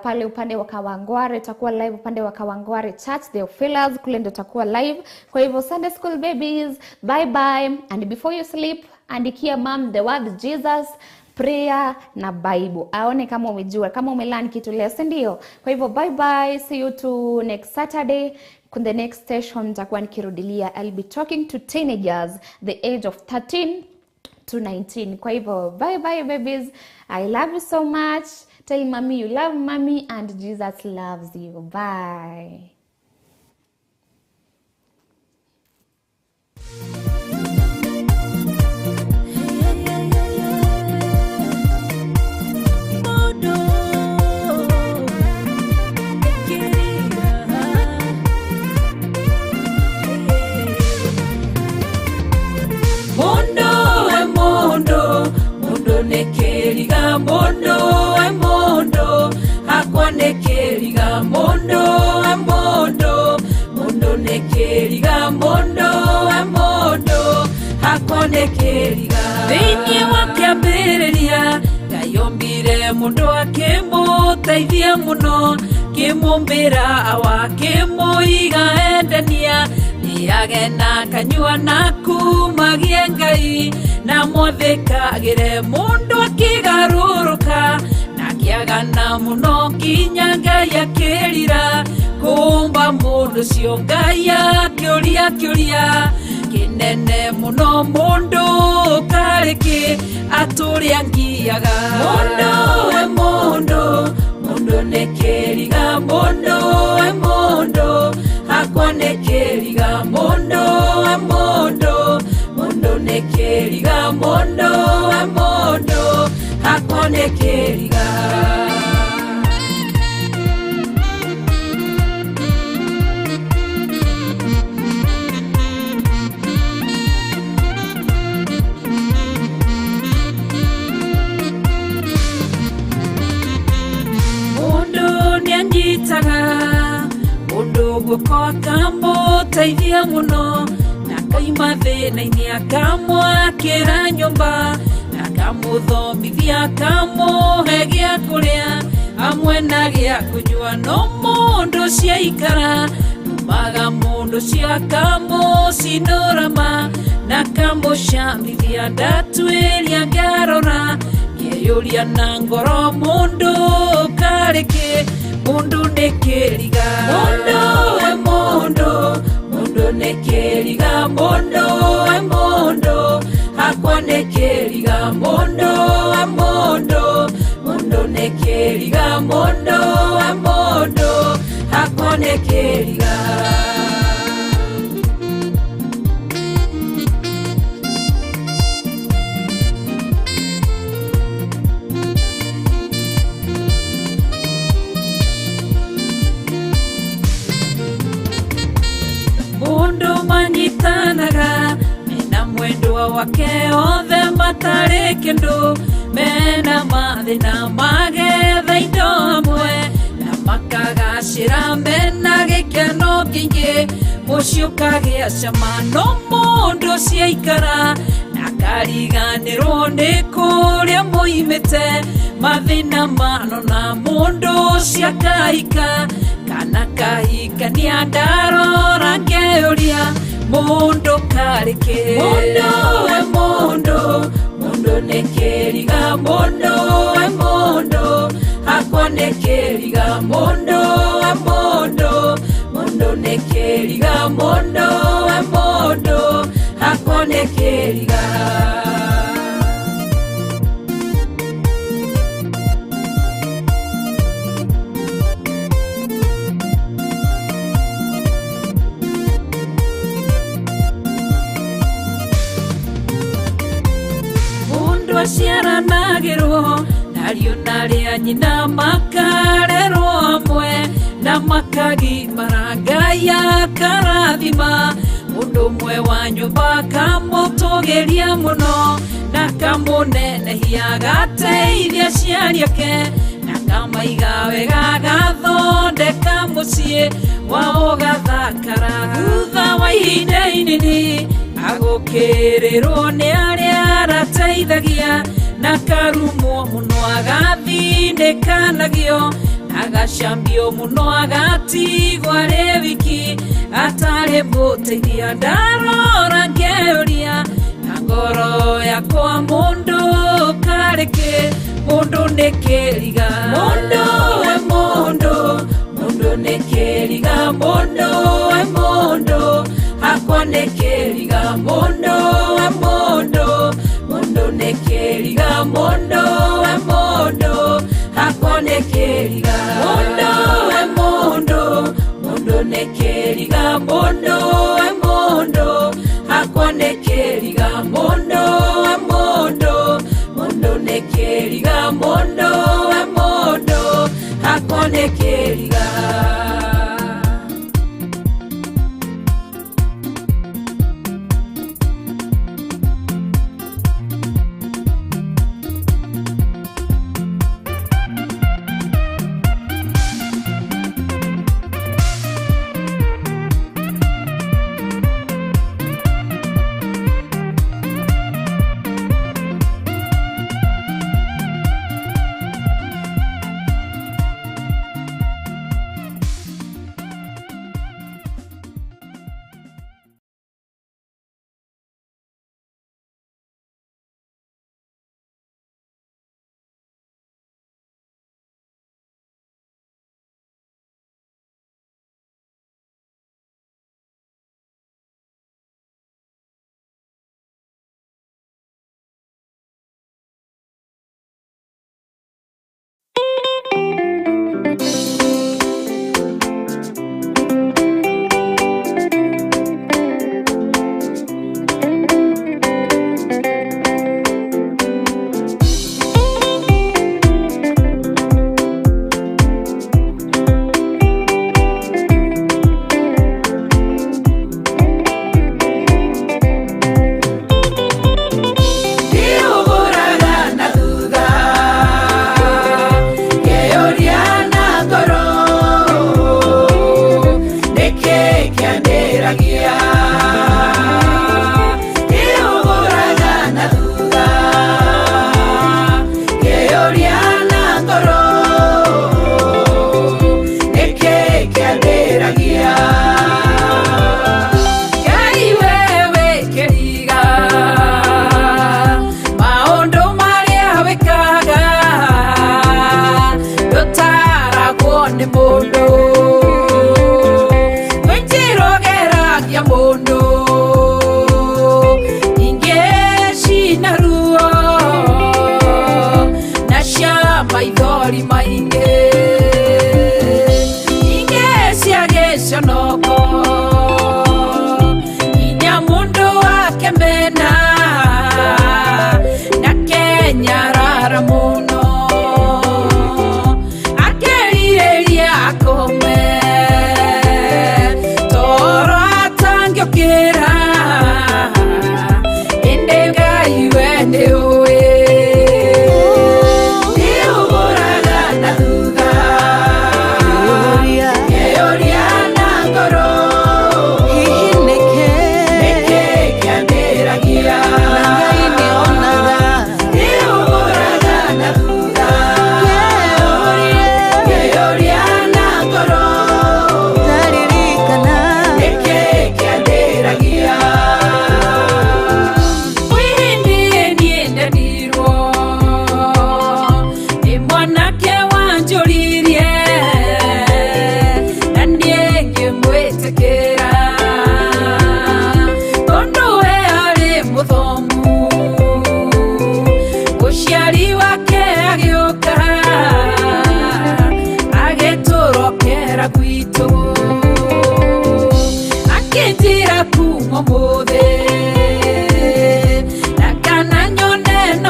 pale upande wa Kawangware. Tutakuwa live upande wa Kawangware Church, the Theophilus, kule ndio tutakuwa live. Kwa hivyo Sunday school babies, bye bye. And before you sleep, andikia mom the word Jesus, prayer na Bible. Aone kama umejua, kama umelearn kitu leo, si ndio? Kwa hivyo bye bye, see you to next Saturday. The next session nitakuwa nikirudilia. I'll be talking to teenagers the age of 13 to 19. Kwa hivyo bye bye babies. I love you so much. Tell mommy you love mommy and Jesus loves you. Bye.
Mondo e mondo, akwane keriga mondo e mondo, mondo ne keriga mondo e mondo, akwane keriga. Thĩinĩ wa kĩambĩrĩria, Ngai ombire mũndũ akĩmũteithia mũno, kĩmũmbĩra awa kĩmũiga Edenia, nĩage na kanyua na kumagie Ngai, na mwathĩkagĩre mũndũ akĩgarũrũka, na akĩagana mũno nginya Ngai akĩrira, kũũmba mũndũ ũcio Ngai akĩũria kĩũria kĩnene mũno, mũndũ karĩ kĩ atũrĩ angiaga. Mũndũ we mũndũ, mũndũ nĩ kĩriga, mũndũ we mũndũ, hakwa nĩ kĩriga, mũndũ we mũndũ, mũndũ nĩ kĩriga, mũndũ we mũndũ, hakwa nĩ kĩriga. Mundu guoko akamũteithia mũno, na akauma thĩna-inĩ akamwakĩra nyũmba, na akamũthomithia akamũhe gĩa kũrĩa hamwe na gĩa kũnyua. No mũndũ ũcio aikara umaga mũndũ ũcio akamũcinũrama, na akamũcamithia ndatuĩria ngarora, ngeyũria na ngoro mũndũ karĩ kĩ, mundu nĩ kĩriga. Mundu we mundu, mundu nĩ kĩriga, mundu we mundu, hakwa nĩ kĩriga, mundu we mundu, mundu nĩ kĩriga, mundu we mundu, hakwa nĩ kĩriga. Manyitanaga mena mwendwa wake othe matarĩ kĩndũ, mena mathĩna magetha indo hamwe, na makagacĩra mena gĩkeno kĩingĩ, mũciĩ ũkagĩa cama. No mũndũ ũcio aikara na akariganĩrwo nĩ kũrĩa moimĩte, mathĩna manona mũndũ ũcio akahika, kana kahikania ndarora ngeyũria, Mundu karike mundu we mundu mundu nekeriga mundu we mundu hakwa nekeriga mundu we mundu mundu nekeriga mundu we mundu hakwa nekeriga. Ciaranagĩrwo nario narĩa nyina makarerwo amwe na makagimara Ngai akarathima mũndũ ũmwe wa nyũmba akamũtũgĩria mũno na kamũnenehia agateithia aciari ake na kamaiga wega agathondeka mũciĩ wao ũgathakara thutha wa ihinda inini agũkĩrĩrwo nĩ arĩa arateithagia na karumwo mũno agathinĩkanagio agacambio mũno agatigwo arĩ wiki atarĩ mũteithia ndarora ngeuria na ngoro yakwa mũndũ karĩkĩ mũndũ nĩ kĩriga mũndũ we mũndũ mũndũ nĩ kĩriga mũndũ we mũndũ hakwa nĩ kĩriga mũndũ we mũndũ mũndũ nĩ kĩriga mũndũ we mũndũ hakwa nĩ kĩriga mũndũ we mũndũ mũndũ nĩ kĩriga mũndũ we mũndũ hakwa nĩ kĩriga mũndũ we mũndũ mũndũ nĩ kĩriga mũndũ we mũndũ hakwa nĩ kĩriga.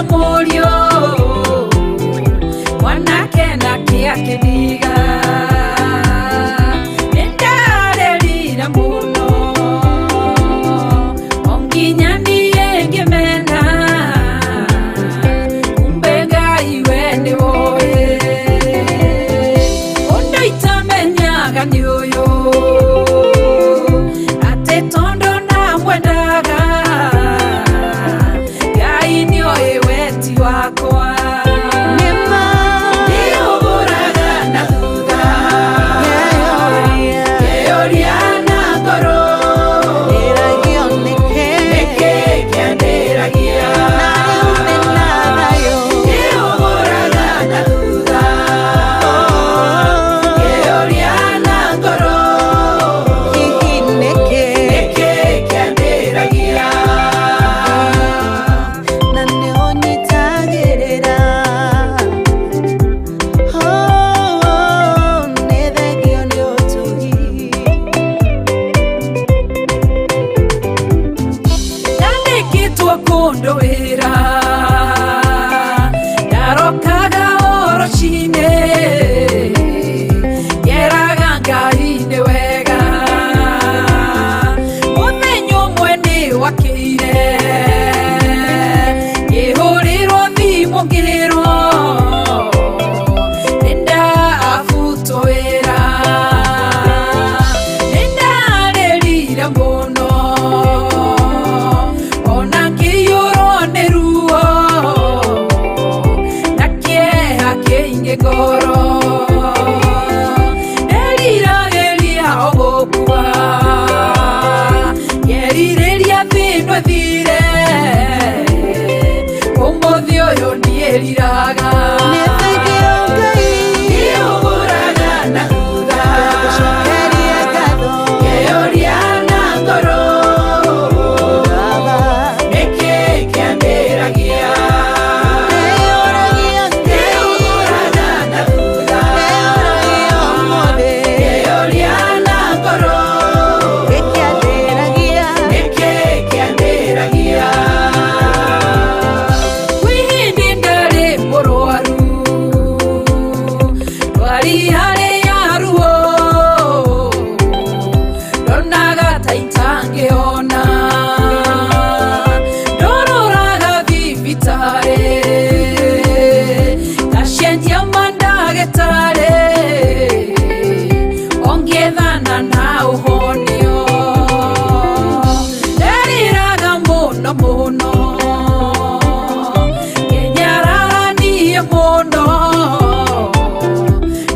na mũriũ mwanake nake akĩndiga nĩndarĩrire mũno o nginya niĩ ngĩmena kumbe Ngai we nĩwoĩ ũndũ itamenyaga nĩ ũyũ atĩ tondũ ndamwendaga Ngai nĩoĩ weti wakwa nĩũgũraga na thutha ngeyũria na ngoro nĩkĩ kĩandĩragia nĩũgũraga na thutha ngeyũria na ngoro nĩkĩ kĩandĩragia.
Na nĩũnyitagĩrĩra oh, nĩ thengio nĩ ũtugi.
Ndandĩkĩtwo kũndũ wĩra ndarokaga o rũcinĩ ngeraga Ngai nĩ wega mũthenya ũmwe nĩ wakĩire ngĩhũrĩrwo thimũ ngĩrwo nĩndabutwo wĩra nĩndarĩrire mũno ona ngĩiyũrwo nĩ ruo na kĩeha kĩingĩ ngoro nderiragĩria o gũkua ngerirĩria thĩno ĩthire ũmũthĩ ũyũ ndiĩriraga.
Nĩ thengio Ngai.
Nĩũgũraga na thutha.
Ngagũcokeria ngatho.
Ngeyũria na ngoro.
Baba.
Nĩkĩ kĩandĩragia.
Nĩũragia Ngai.
Nĩũgũraga na thutha.
Nĩũragia ũmũthĩ.
Ngeyũria na ngoro.
Gĩkĩandĩragia.
Nĩkĩ kĩandĩragia. Kwĩ hĩndĩ ndarĩ mũrwaru ndwari harĩ ya ruo ndonaga ta itangĩona ndororaga thibitarĩ ngacenjia mandagĩtarĩ ongĩethana na ũhonio nderiraga mũno mũno ngenyararanie mũno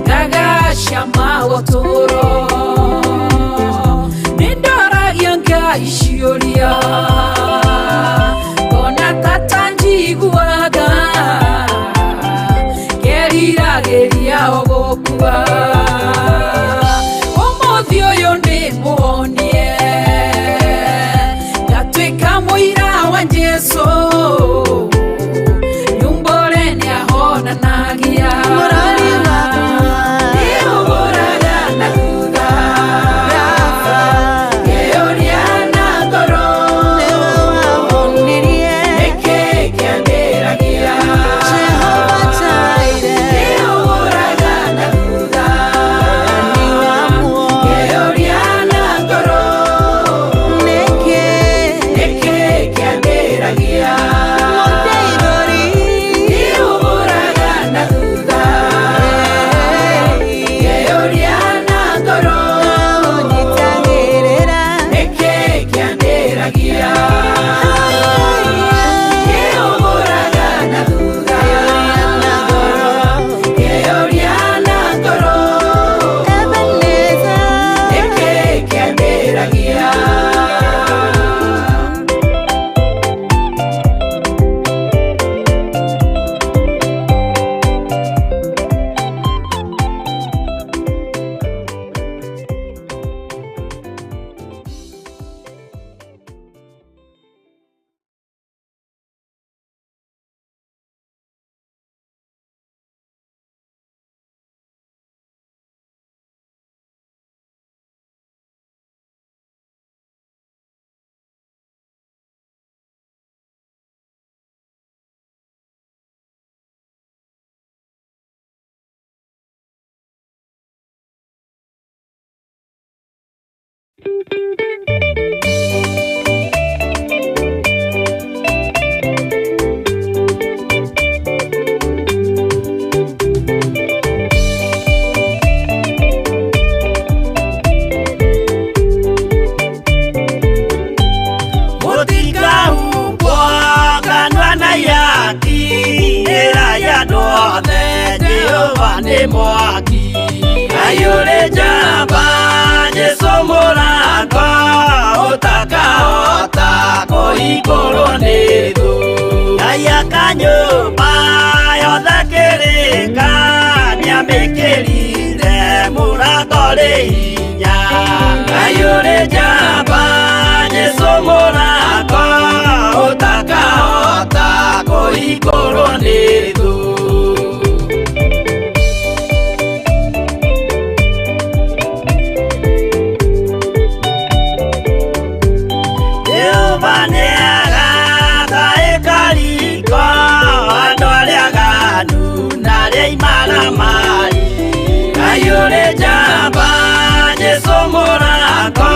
ngagacama ũtũũro nĩndoragia Ngai ciũria ngona tata njiguaga ngeriragĩria o gũkua ũmũthĩ ũyũ nĩ mũhonie ngatuĩka mũira wa Jesũ nyumbũre nĩahonanagia.
Mũrori wakwa.
Nĩũgũraga na thutha.
Baba.
Ngeyũria na ngoro.
Nĩwe wahonirie.
Nĩkĩ kĩandĩragia.
Jehova Jireh.
Nĩũgũraga na thutha.
Nĩ wa muoyo.
Ngeyũria na ngoro.
Nĩkĩ.
Nĩkĩ kĩandĩragia.
Mũtikahumbwo kanua na ihaki, ĩra ya andũ othe Jehova nĩ mwaki. Ngai ũrĩ njamba, Jesũ mũrango, ũtakahota kũhingũrwo nĩ thũ. Ngai aka nyũmba yothe kĩrĩka, nĩamĩkĩrire mũrango rĩ hinya. Ngai ũrĩ njamba, Jesũ mũrango, ũtakahota kũhingũrwo nĩ thũ. Jehova nĩagaka ĩkariko andũ arĩa aganu na arĩa imaramari. Ngai ũrĩ njamba, Jesũ mũrango,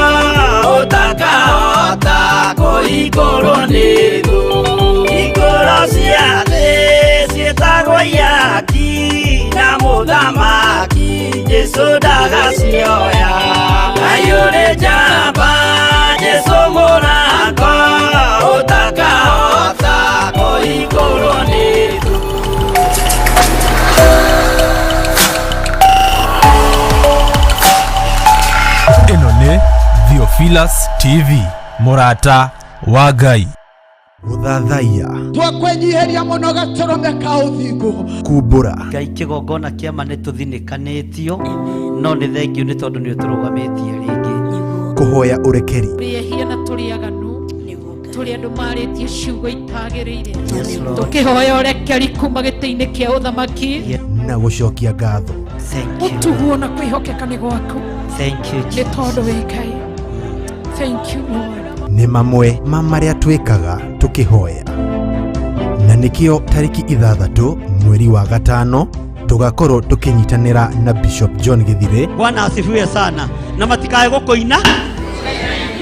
ũtakahota kũhingũrwo nĩ thũ. Hingũro cia thĩ ciĩtagwo ihaki, na mũthamaki Jesũ ndagacioya. Ngai ũrĩ njamba, Jesũ mũrango, ũtakahota kũhingũrwo nĩ thũ.
Ĩno nĩ Theophilus TV, mũrata wa Ngai.
Gũthathaiya,
Twakwenyiheria mũno gatũrũme ka ũthingu.
Kumbũra,
Ngai kĩgongona kĩama nĩ tũthinĩkanĩtio, no nĩ thengio nĩ tondũ nĩ ũtũrũgamĩtie rĩngĩ.
Kũhoya ũrekeri,
Tũrĩ ehia na tũrĩ aganu, tũrĩ andũ marĩtie ciugo itagĩrĩire,
Yes, Lord.
tũkĩhoya ũrekeri kuma gĩtĩ-inĩ kĩa ũthamaki.
Na gũcokia ngatho.
Thank you.
Ũtuguo na kwĩhokeka nĩ gwaku.
Thank you,
Nĩ
Jesus.
tondũ wĩ Ngai. Thank you, Lord.
Nĩ mamwe ma marĩa twĩkaga tũkĩhoya, na nĩkĩo tarĩki 6 mweri wa 5 tũgakorwo tũkĩnyitanĩra na Bishop John Gĩthire.
Bwana asifiwe sana, na matikae gũkũina.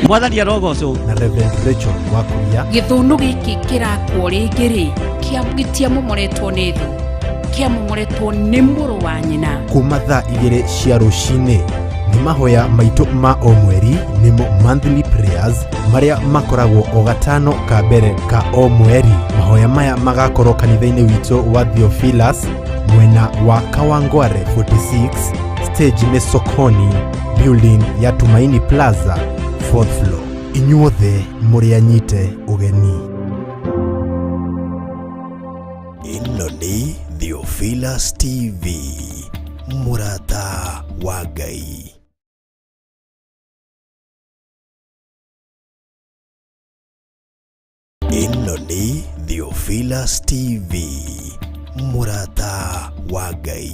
Mwathani arogocwo.
Na Reverend Rachel Wakuria.
Gĩthũnũ gĩkĩ kĩrakwo rĩngĩ rĩ, gĩtiamomoretwo nĩ thũ, kĩamomoretwo nĩ mũrũ wa nyina.
Kuma thaa 2 cia rũcinĩ nĩ mahoya maitũ ma o mweri, nĩmo monthly prayers, marĩa makoragwo o gatano ka mbere ka o mweri. Mahoya maya magakorwo kanitha-inĩ witũ wa Theophilus, mwena wa Kawangware 46, stage nĩ Sokoni building ya Tumaini Plaza, 4th floor. Inyuothe mũrĩ anyite ũgeni.
Ĩno nĩ Theophilus TV, mũrata wa Ngai. Ĩno nĩ Theophilus TV, mũrata wa Ngai.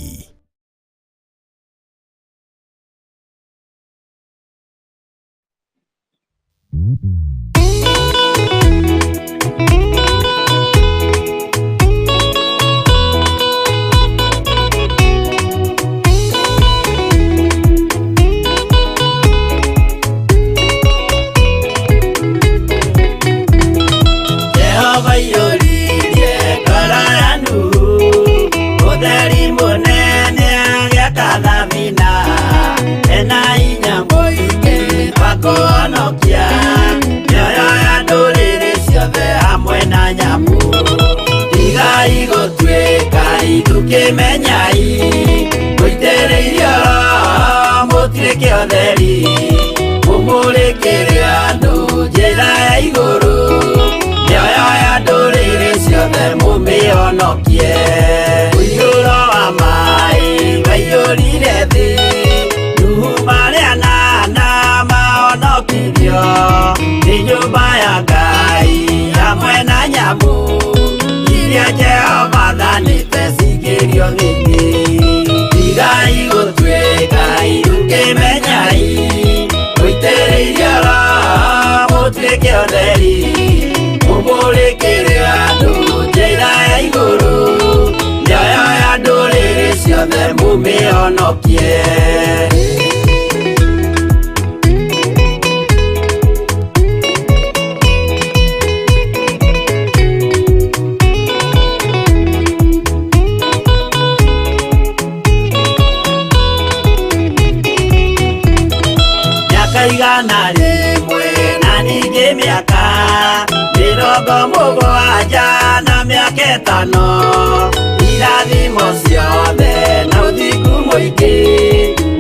Jehova aiyũririe ngoro ya Nuhu ũtheri mũnene, agĩaka thabina ena hinya mũingĩ wa kũhonokia mĩoyo ya ndũrĩrĩ ciothe hamwe na nyamũ. Tigai gũtuĩka ithukĩmenyai, mũitĩrĩirio Roho mũtuĩke ũtheri, mũmũrĩkĩre andũ njĩra ya igũrũ, mĩoyo ya ndũrĩrĩ ciothe mũmĩhonokie. Ũiyũro wa maĩ waiyũrire thĩ, Nuhu marĩ anana mahonokirio nĩ nyũmba ya Ngai hamwe na nyamũ iria Jehova athanĩte cingĩrio thĩinĩ. Tigai gũtuĩka ithukĩmenyai, mũitĩrĩirio Roho mũtuĩke ũtheri, mũmũrĩkĩre andũ njĩra ya igũrũ, mĩoyo ya ndũrĩrĩ ciothe mũmĩhonokie.
100 na ningĩ mĩaka 70 na mĩaka 5 irathimo ciothe na ũthingu mũingĩ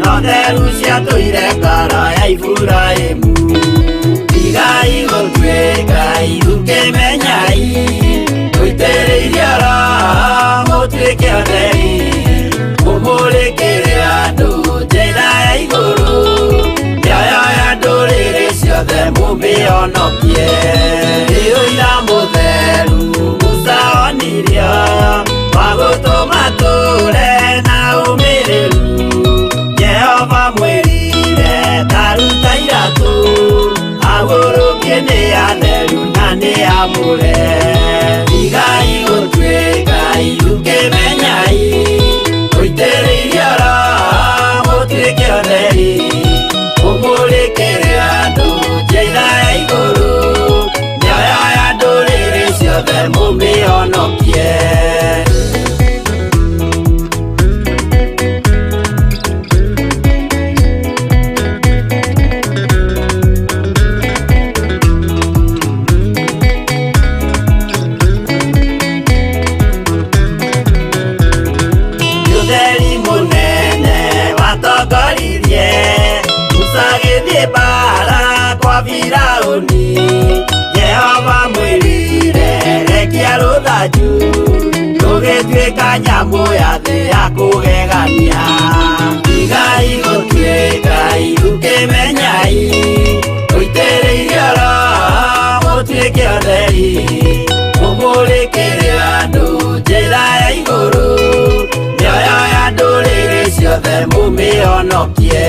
no theru ciatũire ngoro ya Iburahĩmu. Tigai gũtuĩka ithukĩmenyai mũitĩrĩirie Roho mũtuĩke atheri mũmũrĩkĩre andũ njĩra ya igũrũ mĩoyo ya ndũrĩrĩ ciothe mũmĩhonokie. Nĩ ũira mũtheru Musa onirio wa gũtũma tũre na ũmĩrĩru. Jehova mwĩrire taruta iratũ agũrũkie nĩ atheru na nĩ amũre. Tigai gũtuĩka ithukĩmenyai mũitĩrĩirie Roho mũtuĩke atheri mũmũrĩkĩre andũ njĩra ya igũrũ mĩoyo ya ndũrĩrĩ ciothe mũmĩhonokie. Ũtheri mũnene watongoririe Musa agĩthiĩ mbaara kwa Firaũni. Jehova mwĩrire rekia rũthanju rũgĩtuĩka nyamũ ya thĩ ya kũgegania. Tigai gũtuĩka ithukĩmenyai mũitĩrĩirie Roho mũtuĩke atheri mũmũrĩkĩre andũ njĩra ya igũrũ mĩoyo ya ndũrĩrĩ ciothe mũmĩhonokie.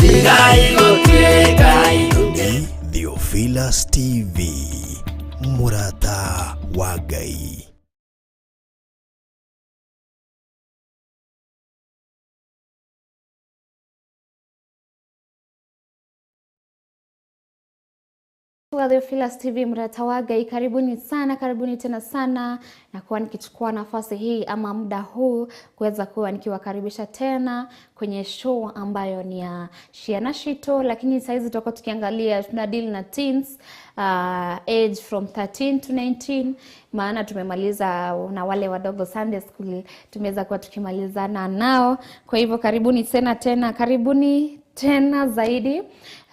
Tigai gũtuĩka
Nĩ Theophilus TV, mũrata wa Ngai.
Theophilus TV mrata wa Ngai, karibuni sana, karibuni tena sana, na kuwa nikichukua nafasi hii ama muda huu kuweza kuwa nikiwakaribisha tena kwenye show ambayo ni ya Ciana Citũ, lakini saizi tutakuwa tukiangalia tuna deal na teens age from 13 to 19, maana tumemaliza na wale wadogo Sunday school tumeweza kuwa tukimalizana nao. Kwa hivyo karibuni tena tena, karibuni tena zaidi.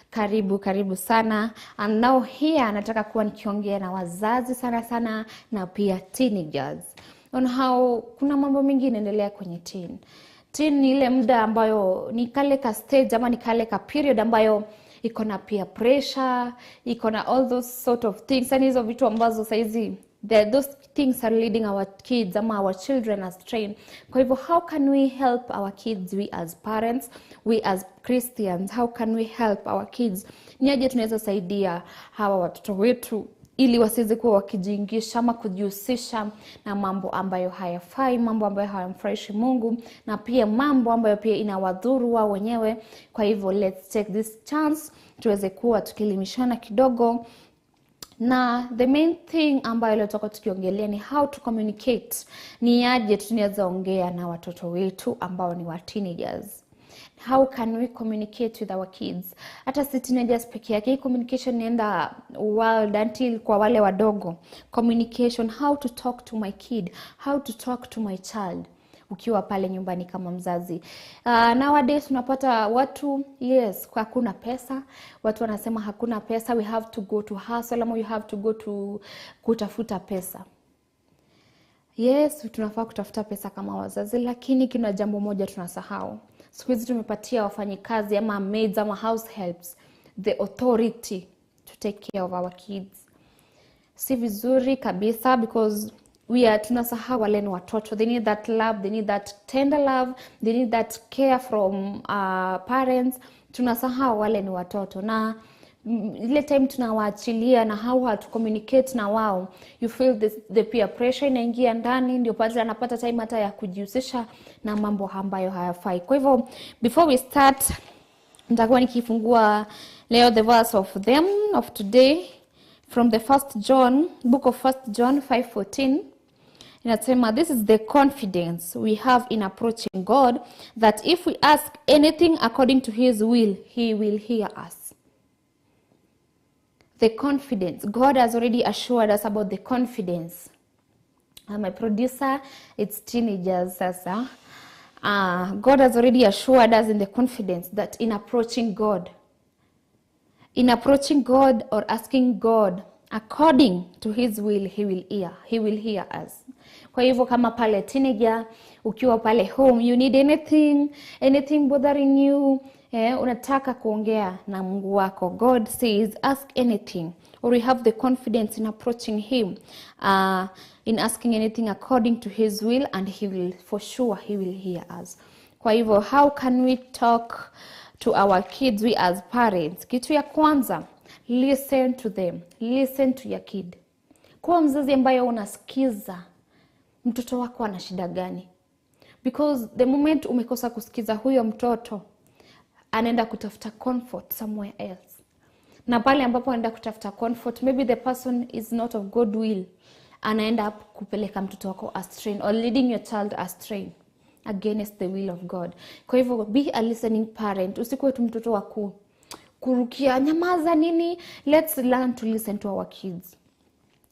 Karibu karibu sana. And now here nataka kuwa nikiongea na wazazi sana sana na pia teenagers on how kuna mambo mengi inaendelea kwenye teen. Teen ni ile muda ambayo ni kale ka stage ama ni kale ka period ambayo iko na peer pressure, iko na all those sort of things. Yani hizo vitu ambazo saizi those things are leading our kids ama our children astray. Kwa hivyo how can we help our kids, we as parents, we as Christians, how can we help our kids? Ni aje tunaweza saidia hawa watoto wetu ili wasiweze kuwa wakijiingisha ama kujihusisha na mambo ambayo hayafai, mambo ambayo hayamfurahishi Mungu, na pia mambo ambayo pia inawadhuru wao wenyewe. Kwa hivyo let's take this chance tuweze kuwa tukielimishana kidogo. Na the main thing ambayo leo tutakuwa tukiongelea ni how to communicate. Ni aje tunaweza ongea na watoto wetu ambao ni wa teenagers. How can we communicate with our kids? Hata si teenagers peke yake, hii communication inaenda world until kwa wale wadogo. Communication, how to talk to my kid, how to talk to my child. Ukiwa pale nyumbani kama mzazi. Nowadays unapata watu, yes, hakuna pesa. Watu wanasema hakuna pesa, we have to go to hustle ama we have to go to kutafuta pesa. Yes, tunafaa kutafuta pesa kama wazazi, lakini kuna jambo moja tunasahau. Siku hizi tumepatia wafanyikazi ama maids ama house helps the authority to take care of our kids. Si vizuri kabisa, because we are tunasahau wale ni watoto. They need that love, they need that tender love, they need that care from parents. Tunasahau wale ni watoto, na ile time tunawaachilia na how to communicate na wao, you feel the peer pressure inaingia ndani, ndio pale anapata time hata ya kujihusisha na mambo ambayo hayafai. Kwa hivyo before we start, nitakuwa nikifungua leo the verse of them of today from the first John, book of 1 John 5:14. Inasema, this is the confidence we have in approaching God, that if we ask anything according to his will, he will hear us. the confidence. God has already assured us about the confidence. My producer, it's teenagers sasa. God has already assured us in the confidence that in approaching God or asking God according to his will, he will hear. He will hear us. Kwa hivyo kama pale teenager, ukiwa pale home, you need anything, anything bothering you, unataka kuongea na Mungu wako. God says, ask anything. Or we have the confidence in approaching him, in asking anything according to his will, and he will, for sure, he will hear us. Kwa hivyo, how can we talk to our kids, we as parents? Kitu ya kwanza, listen to them. Listen to your kid. Kuwa mzazi ambaye unasikiza mtoto wako ana shida gani. Because the moment umekosa kusikiza huyo mtoto, anaenda kutafuta comfort somewhere else. Na pale ambapo anaenda kutafuta comfort, maybe the person is not of good will. Anaenda kupeleka mtoto wako astray or leading your child astray against the will of God. Kwa hivyo, be a listening parent. Usikuwe tu mtoto wa kurukia, nyamaza nini. Let's learn to listen to our kids.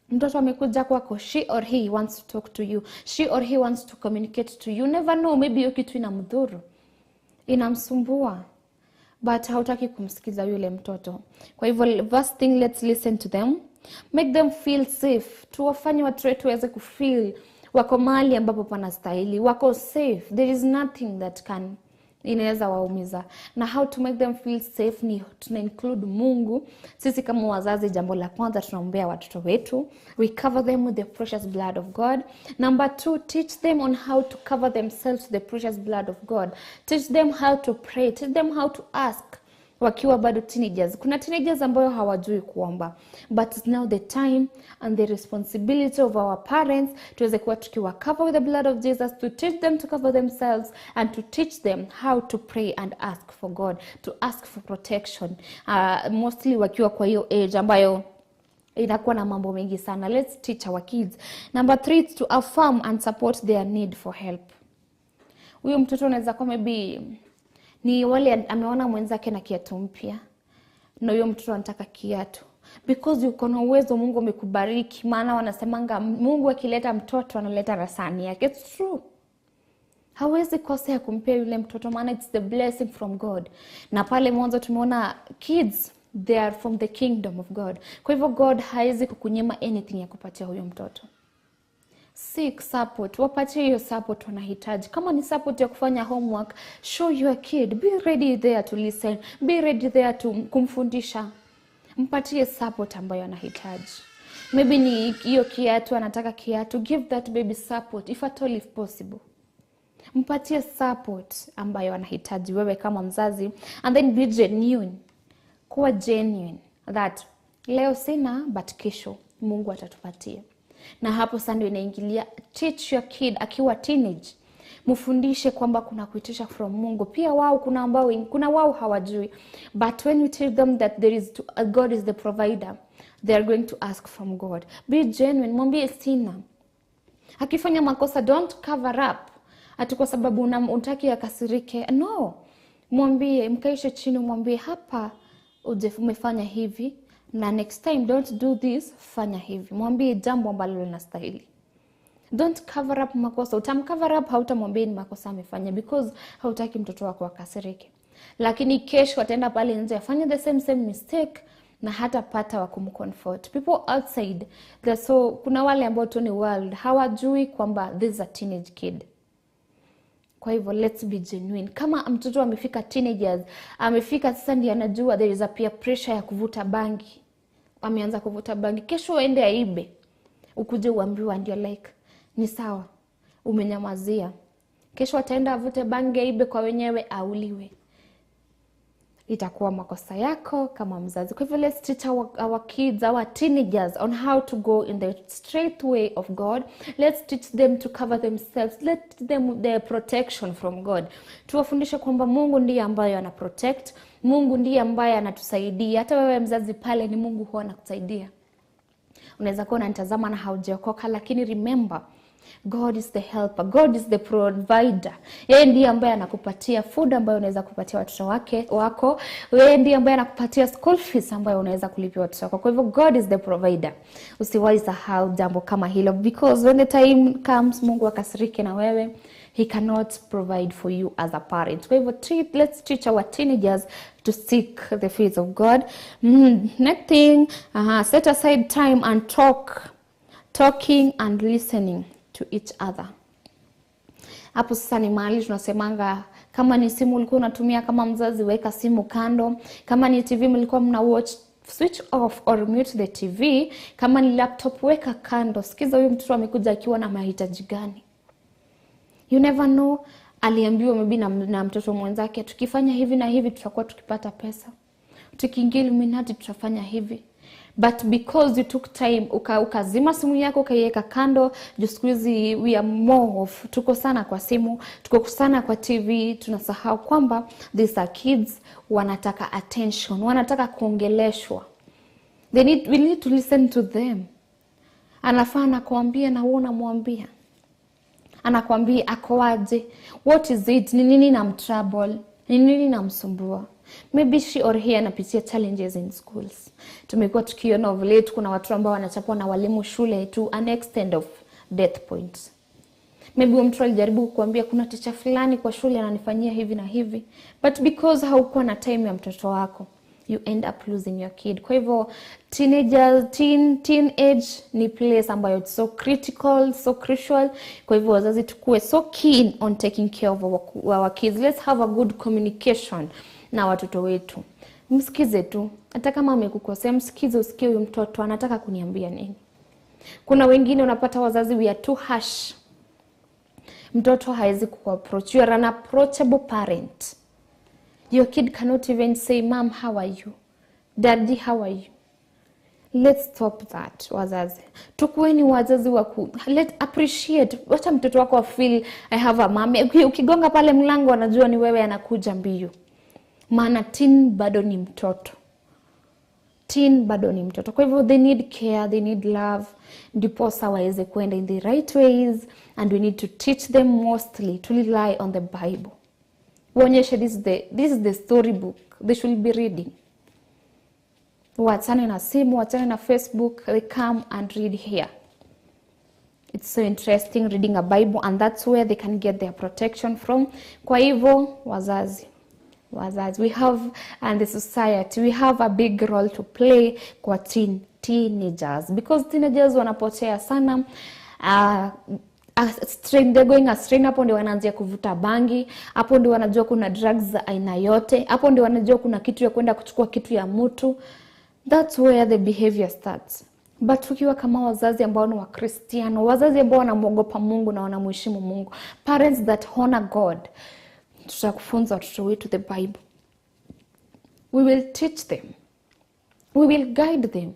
Mtoto amekuja kwako, she or he wants to talk to you. She or he wants to communicate to you. Never know, maybe hiyo kitu inamdhuru, inamsumbua, but hautaki kumsikiza yule mtoto. Kwa hivyo, first thing, let's listen to them. Make them feel safe. Tuwafanye watu wetu waweze kufeel wako mahali ambapo panastahili, wako safe. There is nothing that can inaweza waumiza. Na how to make them feel safe ni tuna include Mungu. Sisi kama wazazi, jambo la kwanza tunaombea watoto wetu. We cover them with the precious blood of God. Number 2, teach them on how to cover themselves with the precious blood of God. Teach them how to pray. Teach them how to ask. Wakiwa bado teenagers. Kuna teenagers ambayo hawajui kuomba. But it's now the time and the responsibility of our parents tuweze kuwa tukiwa cover with the blood of Jesus, to teach them to cover themselves and to teach them how to pray and ask for God, to ask for protection. Mostly wakiwa kwa hiyo age ambayo inakuwa na mambo mengi sana. Let's teach our kids. Number 3, to affirm and support their need for help. Huyo mtoto anaweza kuwa maybe ni wale ameona mwenzake na kiatu mpya, na huyo mtoto anataka kiatu. Because uko na uwezo, Mungu amekubariki. Maana wanasemanga Mungu akileta mtoto analeta rasani yake. It's true. Hawezi kosea kumpea yule mtoto, maana it's the blessing from God. Na pale mwanzo tumeona kids, they are from the kingdom of God. Kwa hivyo God hawezi kukunyima anything ya kupatia huyo mtoto. Seek support. Wapatie hiyo support wanahitaji. Kama ni support ya kufanya homework, show your kid. Be ready there to listen. Be ready there to kumfundisha. Mpatie support ambayo anahitaji. Maybe ni hiyo kiatu, anataka kiatu. Give that baby support, if at all if possible. Mpatie support ambayo anahitaji wewe kama mzazi. And then be genuine. Kuwa genuine that leo sina, but kesho Mungu atatupatia. Na hapo sasa ndio inaingilia, teach your kid akiwa teenage. Mfundishe kwamba kuna kuitisha from Mungu. Pia wao kuna ambao kuna wao hawajui. But when you tell them that there is God is the provider, they are going to ask from God. Be genuine, mwambie sina. Akifanya makosa, don't cover up. Ati kwa sababu unataka akasirike. No. Mwambie, mkaishe chini, mwambie hapa umefanya hivi, na next time don't do this, fanya hivi. Mwambie jambo ambalo linastahili. Don't cover up makosa. Utamcover up, hautamwambia ni makosa amefanya, because hautaki mtoto wako akasirike. Lakini kesho ataenda pale nje afanye the same mistake na hatapata wa kumcomfort. People outside, so kuna wale ambao tu ni world, hawajui kwamba this is a teenage kid. Kwa hivyo let's be genuine. Kama mtoto amefika teenagers, amefika sasa ndiye anajua there is a peer pressure ya kuvuta bangi. Ameanza kuvuta bangi, kesho aende aibe. Ukuje uambiwe ndio like ni sawa, umenyamazia. Kesho ataenda avute bangi aibe kwa wenyewe, auliwe. Itakuwa makosa yako kama mzazi. Kwa hivyo let's teach our kids, our teenagers on how to go in the straight way of God. Let's teach them to cover themselves. Let them their protection from God. Tuwafundishe kwamba Mungu ndiye ambaye ana protect, Mungu ndiye ambaye anatusaidia. Hata wewe mzazi pale ni Mungu huwa anakusaidia. Unaweza kuwa unanitazama na haujaokoka, lakini remember God is the helper. God is the provider. Yeye ndiye ambaye anakupatia food ambayo unaweza kupatia watoto wako. Yeye ndiye ambaye anakupatia school fees ambayo unaweza kulipia watoto wako. Kwa hivyo God is the provider. Usiwahi sahau jambo kama hilo, because when the time comes Mungu akasirike na wewe, he cannot provide for you as a parent. Kwa hivyo let's teach our teenagers to seek the face of God. Next thing, set aside time and talking and listening to each other. Hapo sasa ni mahali tunasemanga, kama ni simu ulikuwa unatumia kama mzazi, weka simu kando. Kama ni TV mlikuwa mna watch, switch off or mute the TV. Kama ni laptop, weka kando. Sikiza huyu mtoto amekuja akiwa na mahitaji gani. You never know, aliambiwa maybe na mtoto mwenzake, tukifanya hivi na hivi tutakuwa tukipata pesa, tukiingia Illuminati tutafanya hivi. But because you took time, ukazima simu yako, ukaiweka kando. Juu siku hizi we are more of, tuko sana kwa simu, tuko sana kwa TV, tunasahau kwamba these are kids, wanataka attention, wanataka kuongeleshwa. We need to listen to them. Anafaa anakuambia na wewe unamwambia. Anakuambia ako aje, what is it, ni nini na mtrouble, ni nini namsumbua. Maybe she or he anapitia challenges in schools. Tumekuwa tukiona of late kuna watu ambao wanachapwa na walimu shule to an extent of death point. Maybe mtu alijaribu kukuambia kuna teacher fulani kwa shule ananifanyia hivi na hivi, but because haukuwa na time ya mtoto wako, you end up losing your kid. Kwa hivyo teenagers, teenage ni place ambayo it's so critical, so crucial. Kwa hivyo wazazi tukue so keen on taking care of our kids. Let's have a good communication na watoto wetu. Msikize tu, hata kama amekukosea, msikize, usikie huyu mtoto anataka kuniambia nini. Kuna wengine unapata wazazi we are too harsh. Mtoto haezi kuapproach. You are an approachable parent. Your kid cannot even say, Mom, how are you? Daddy, how are you? Let's stop that, wazazi. Tukueni wazazi waku. Let appreciate. Wacha mtoto wako feel I have a mom. Ukigonga pale mlango anajua ni wewe, anakuja mbio. Maana teen bado ni mtoto. Teen bado ni mtoto. Kwa hivyo they need care, they need love. Ndiposa waweze kuenda in the right ways, and we need to teach them mostly to rely on the Bible. Waonyeshe this is the storybook they should be reading. Waachane na simu, waachane na Facebook, they come and read here. It's so interesting reading a Bible, and that's where they can get their protection from. Kwa hivyo wazazi, we have, and the society, we have a big role to play kwa teenagers, because teenagers wanapotea sana. They're going astray. Hapo ndio wanaanzia kuvuta bangi, hapo ndio wanajua kuna drugs za aina yote, hapo ndio wanajua kuna kitu ya kwenda kuchukua kitu ya mtu. That's where the behavior starts. But tukiwa kama wazazi ambao ni Wakristiano, wazazi ambao wanamuogopa Mungu na wanamheshimu Mungu, parents that honor God, tutakufunza watoto wetu the Bible. We will teach them. We will guide them.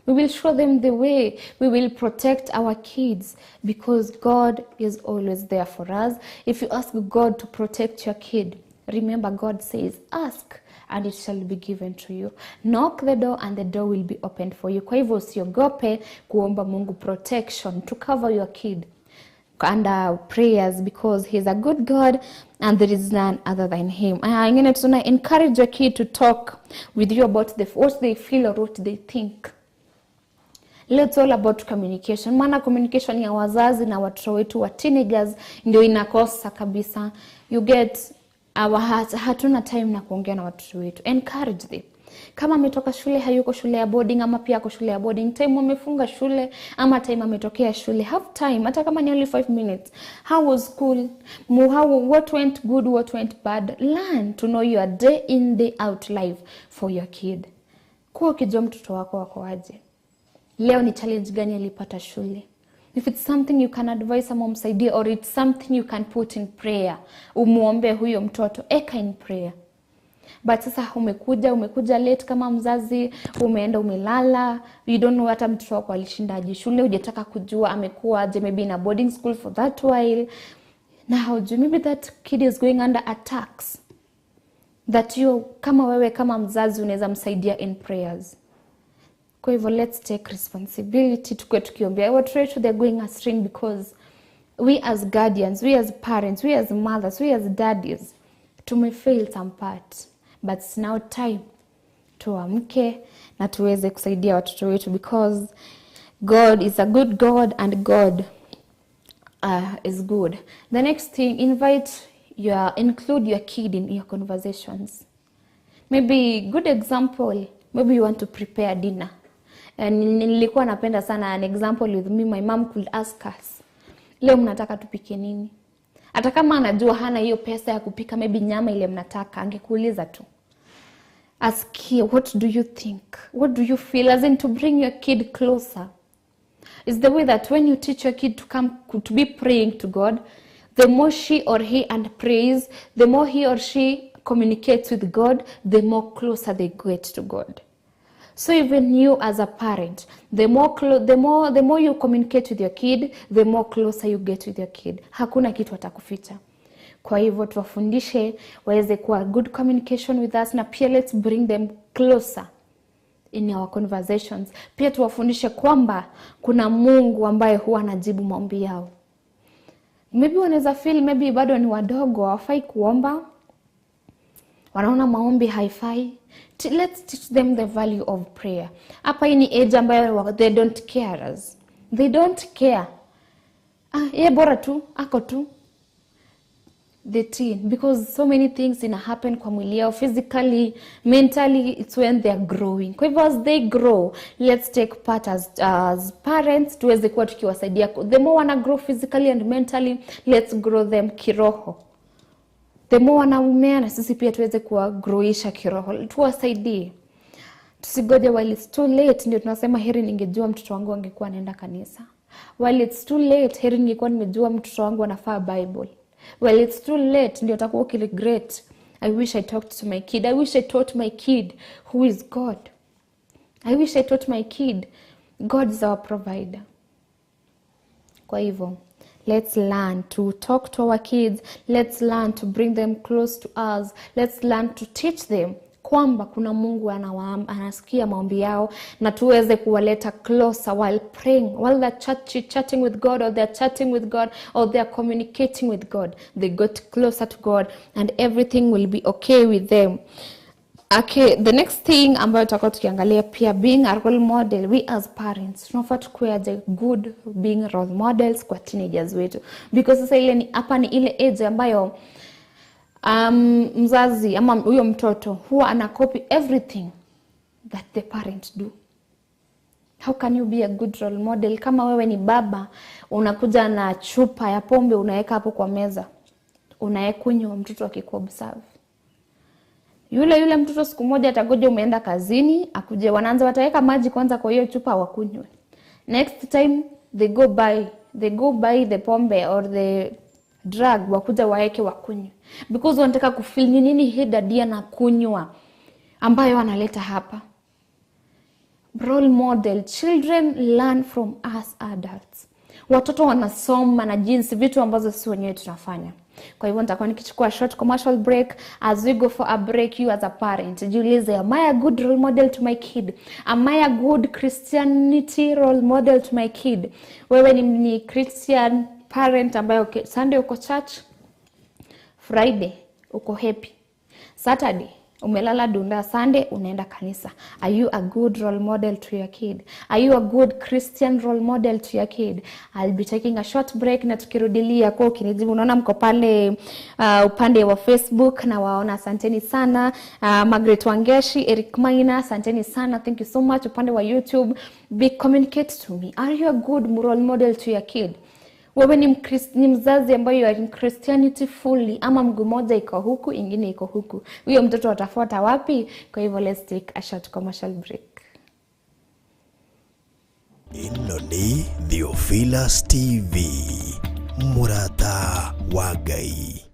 We will show them the way. We will protect our kids, because God is always there for us. If you ask God to protect your kid, remember God says, ask and it shall be given to you. Knock the door and the door will be opened for you. Kwa hivyo usiogope kuomba Mungu protection to cover your kid under prayers, because he's a good God and there is none other than him. I'm going to encourage your kid to talk with you about what they feel or what they think. Let's all about communication. Maana communication ya wazazi na watoto wetu wa teenagers ndio inakosa kabisa. You get our heart, hatuna time na kuongea na watoto wetu. Encourage them. Kama ametoka shule, hayuko shule ya boarding ama pia ako shule ya boarding, time wamefunga shule ama time ametokea shule, have time, hata kama ni only 5 minutes. How was school? What went good, what went bad? Learn to know your day in, day out life for your kid. Kuwa ukijua mtoto wako wako aje. Leo ni challenge gani alipata shule? If it's something you can advise ama umsaidie, or it's something you can put in prayer, umuombe huyo mtoto, eka in prayer. But sasa umekuja late kama mzazi, umeenda umelala, you don't know hata mtoto wako alishindaje shule, hujataka kujua amekuwa aje, maybe in a boarding school for that while. Now, maybe that kid is going under attacks that you, kama wewe kama mzazi unaweza msaidia in prayers. Kwa hivyo let's take responsibility, tukue tukiombea watoto wetu. They're going astray because We as guardians, we as parents, we as mothers, we as daddies, tumefail some part, but it's now time tuamke na tuweze kusaidia watoto wetu, because God is a good God and God is good. The next thing, include your kid in your conversations. Maybe good example, maybe you want to prepare dinner. And nilikuwa napenda sana an example with me, my mom could ask us, leo mnataka tupike nini? Hata kama anajua hana hiyo pesa ya kupika maybe nyama ile mnataka, angekuuliza tu. Ask here, what do you think? What do you feel? As in to bring your kid closer. It's the way that when you teach your kid to come to be praying to God, the more she or he and prays, the more he or she communicates with God, the more closer they get to God. So even you as a parent, the more you communicate with your kid, the more closer you get with your kid. Hakuna kitu atakuficha. Kwa hivyo tuwafundishe waweze kuwa good communication with us, na pia let's bring them closer in our conversations. Pia tuwafundishe kwamba kuna Mungu ambaye huwa anajibu maombi yao. Maybe wanaweza feel maybe bado ni wadogo, hawafai kuomba. Wanaona maombi haifai. Let's teach them the value of prayer. Hapa hii ni age ambayo they don't care us. They don't care. Ye bora tu, ako tu. The teen, because so many things ina happen kwa mwili yao, physically, mentally, it's when they are growing. Kwa hivyo as they grow, let's take part as parents, tuweze kuwa tukiwasaidia. The more wana grow physically and mentally, let's grow them kiroho. The more wanaumea, na sisi pia tuweze kuwagroisha kiroho, tuwasaidie. Tusigoje while it's too late ndio tunasema heri ningejua mtoto wangu angekuwa anaenda kanisa. While it's too late, heri ningekuwa nimejua mtoto wangu anafaa Bible. Well, it's too late ndio utakuwa ukiregret. I wish I talked to my kid. I wish I taught my kid who is God. I wish I taught my kid God is our provider. Kwa hivyo, let's learn to talk to our kids. Let's learn to bring them close to us. Let's learn to teach them kwamba kuna Mungu anasikia maombi yao, na tuweze kuwaleta closer while praying, while they're chatting with God, or they're chatting with God, or they're communicating with God. They got closer to God and everything will be okay with them. Okay, the next thing ambayo tutakuwa tukiangalia pia, being a role model. We as parents tunafaa tukuwe aje good being role models kwa teenagers wetu, because sasa ile ni hapa ni ile age ambayo mzazi ama huyo mtoto huwa ana copy everything that the parent do. How can you be a good role model kama wewe ni baba unakuja na chupa ya pombe unaweka hapo kwa meza, unayekunywa, mtoto akikuobserve? Yule mtoto siku moja atagoja umeenda kazini, akuje wanaanza wataweka maji kwanza kwa hiyo chupa wakunywe. Next time they go buy the pombe or the drug, wakuja waeke wakunywe, because wanataka kufeel ni nini hii dadia na kunywa ambayo analeta hapa. Role model, children learn from us adults. Watoto wanasoma na jinsi vitu ambazo si wenyewe tunafanya. Kwa hivyo nitakuwa nikichukua short commercial break. As we go for a break, you as a parent, jiulize, am I a good role model to my kid? Am I a good Christianity role model to my kid? Wewe ni Christian parent ambayo Sunday uko church, Friday uko happy, Saturday umelala dunda, Sunday unaenda kanisa. Are you a good role model to your kid? Are you a good Christian role model to your kid? I'll be taking a short break, na tukirudilia kwa ukinijibu. Unaona mko pale upande wa Facebook na waona, asanteni sana. Margaret Wangeshi, Eric Maina, asanteni sana, thank you so much. Upande wa YouTube, be communicate to me. Are you a good role model to your kid? Wewe ni mzazi ambaye you are in Christianity fully, ama mguu moja iko huku ingine iko huku, huyo mtoto atafuata wapi? Kwa hivyo let's take a short commercial break.
Ĩno nĩ Theophilus TV, mũrata wa Ngai.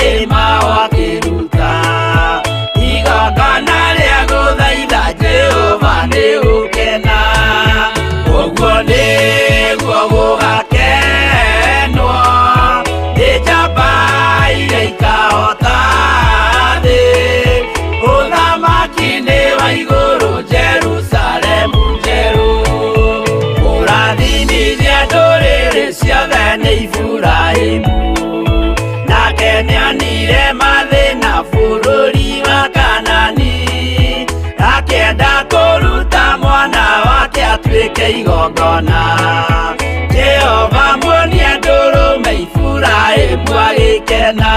maĩ mao akĩruta igongona rĩa gũthaitha Jehova nĩ ũkena ũguo nĩguo gũgakenwo nĩ njamba iria ikahota thĩ ũthamaki nĩ wa igũrũ Jerusalemu njerũ ũrathimithia ndũrĩrĩ ciothe nĩ Iburahĩmu nake nĩonire mathĩna bũrũri wa Kanani akĩenda kũruta mwana wake atuĩke igongona Jehova muonia ndũrũme Iburahĩmu agĩkena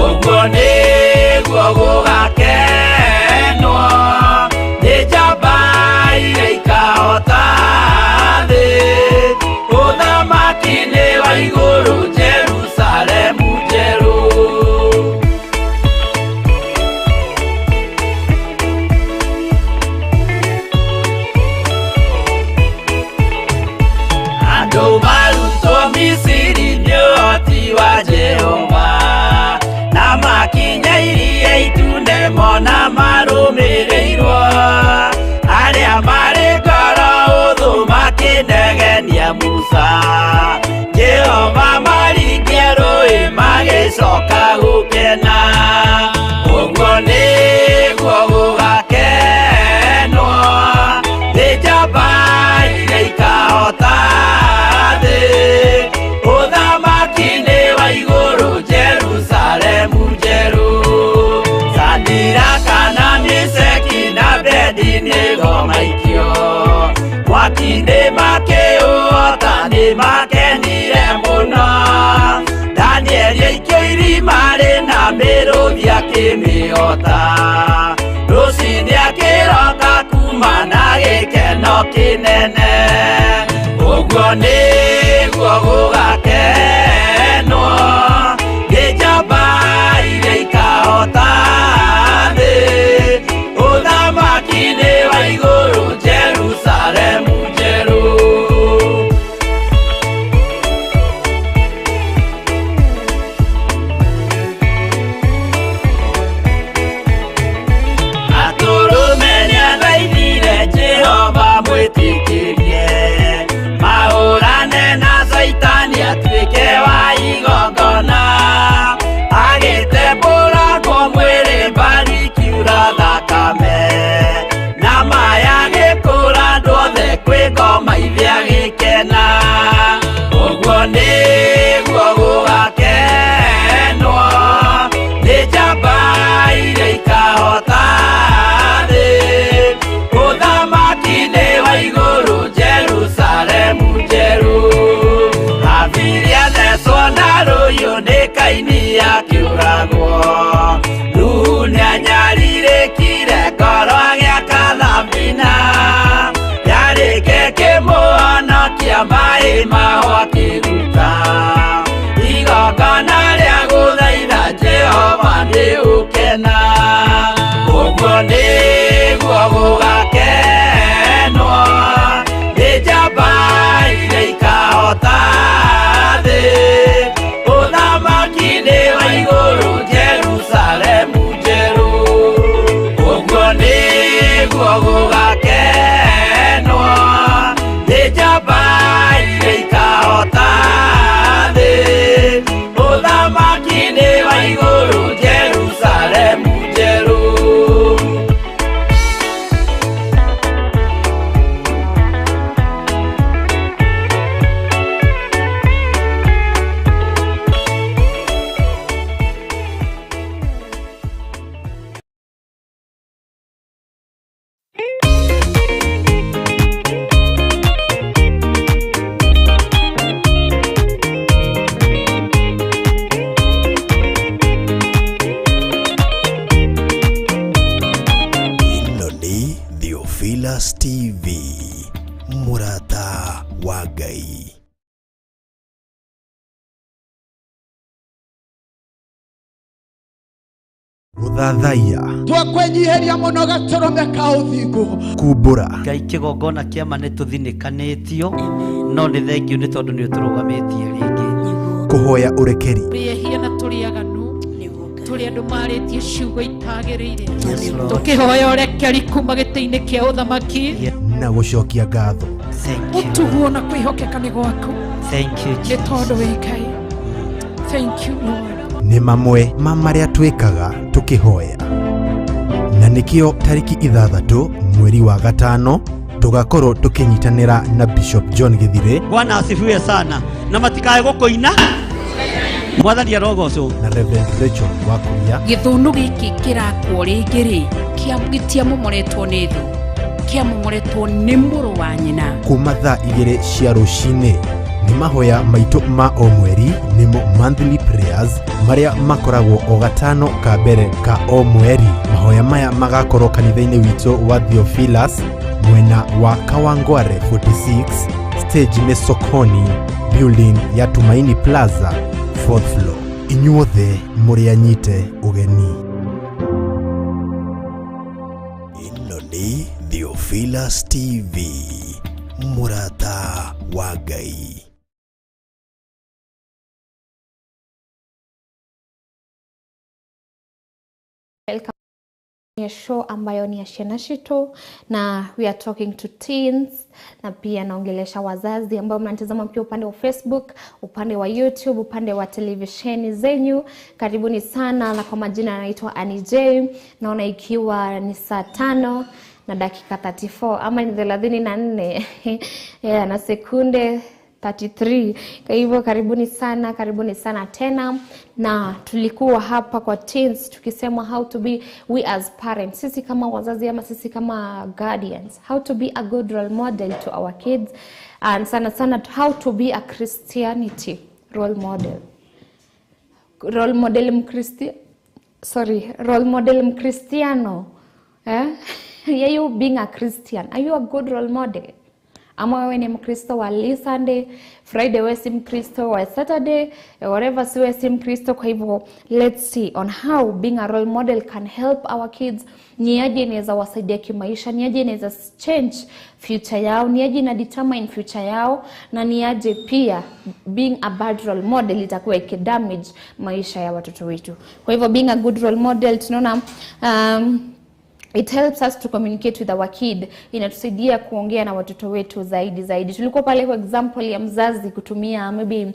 ũguo nĩguo gũgakenwo nĩ njamba iria ikahota thĩ ũthamaki nĩ wa igũrũ Jerusalemu njerũ. Andũ marutwo Misiri nĩ ũhoti wa Jehova na makinya iria itune mona marũmĩrĩirwo arĩa marĩ ngoro ũthũ makĩnegenia Musa Jehova maringia rũĩ magĩcoka gũkena ũguo nĩguo gũgakenwo nĩ njamba iria ikahota thĩ ũthamaki nĩ wa igũrũ Jerusalemu njerũ Sadiraka na Meshaki na Abednego maikio mwaki-inĩ makĩũhota nĩ makenire mũno Danieli aikio irima rĩna mĩrũthi akĩmĩhota rũciinĩ akĩroka kuma na gĩkeno kĩnene ũguo nĩguo gũgakenwo nĩ njamba iria ikahota thĩ ũthamaki nĩ wa igũrũ Jerusalemu njerũ. Atũrũme nĩathaithire Jehova mwĩtĩkĩrie mahũrane na Caitani atuĩke wa igongona agĩtembũrangwo mwĩrĩ mbari ikiura thakame na maya agĩkũra andũ othe kwĩ ngoma ithe agĩkena ũguo nĩguo gũgakenwo nĩ njamba iria ikahota thĩ ũthamaki nĩ wa igũrũ Jerusalemu njerũ Habili athecwo na rũhiũ nĩ Kaini akĩũragwo Nuhu nĩanyarirĩkire ngoro agĩaka thabina yarĩke kĩmũhonokia maĩ mao akĩruta igongona rĩa gũthaitha Jehova nĩ ũkena ũguo nĩguo gũgakenwo nĩ njamba iria ikahota thĩ ũthamaki nĩ wa igũrũ Jerusalemu njerũ ũguo nĩguo gũgakenwo nĩ njamba iria ikahota thĩ ũthamaki nĩ wa igũrũ Jerusalemu njerũ.
Ĩno nĩ Theophilus TV mũrata wa Ngai.
Gũthathaiya
Twakwenyiheria mũno gatũrũme ka ũthingu
kumbũra
Ngai kĩgongona kĩama nĩ tũthinĩkanĩtio no nĩ thengiũ nĩ tondũ nĩ ũtũrũgamĩtie rĩngĩ
kũhoya ũrekeri
Tũrĩ ehia na tũrĩ aganu Tũrĩ andũ marĩtie ciugo itagĩrĩire. Tũkĩhoya ũrekeri kuma gĩtĩ-inĩ kĩa ũthamaki.
Na gũcokia ngatho.
Ũtuguo na kwĩhokeka nĩ gwaku.
Thank you,
Nĩ tondũ wĩ Ngai. Thank you, Lord.
Nĩ mamwe ma marĩa twĩkaga tũkĩhoya. Na nĩkĩo tarĩki 6 mweri wa 5 tũgakorwo tũkĩnyitanĩra na Bishop John Githire.
Bwana asifiwe sana. Na matikae gũkũina. Mwathani arogocwo.
Na Reverend Rachel Wakuria.
Gĩthũnũ gĩkĩ kĩrakwo rĩngĩ rĩ, gĩtiamomoretwo nĩ thũ, kĩamomoretwo nĩ mũrũ wa nyina.
Kuma thaa 2 cia rũcinĩ nĩ mahoya maitũ ma o mweri, nĩmo monthly prayers marĩa makoragwo o gatano ka mbere ka o mweri. Mahoya maya magakorwo kanitha-inĩ witũ wa Theophilus mwena wa Kawangware 46, stage nĩ Sokoni, building ya Tumaini Plaza, 4th floor. Inyuothe mũrĩ anyite ũgeni.
Ĩno nĩ Theophilus TV, mũrata wa Ngai.
Welcome ya show ambayo ni ya Ciana Citũ, na we are talking to teens, na pia naongelesha wazazi ambao mnatazama pia upande wa Facebook, upande wa YouTube, upande wa televisheni zenyu. Karibuni sana, na kwa majina naitwa Annie J. Naona ikiwa ni saa 5 na dakika 34 ama ni 34 yeah, na sekunde 33. Kwa hivyo karibuni sana, karibuni sana tena. Na tulikuwa hapa kwa teens tukisema how to be we as parents, sisi kama wazazi ama sisi kama guardians, how to be a good role model to our kids, and sana sana how to be a Christianity role model. Role model role model mkristiano. Eh? Yeah, you being a Christian, are you a good role model? Ama wewe ni Mkristo wa Sunday, Friday wewe si Mkristo, wa Saturday, whatever, si wewe si Mkristo. Kwa hivyo let's see on how being a role model can help our kids. Ni aje inaweza wasaidia kimaisha, ni aje inaweza change future yao, ni aje ina determine future yao, na ni aje pia being a bad role model itakuwa ikidamage maisha ya watoto wetu. Kwa hivyo being a good role model tunaona it helps us to communicate with our kid. Inatusaidia kuongea na watoto wetu zaidi zaidi. Tulikuwa pale kwa example ya mzazi kutumia maybe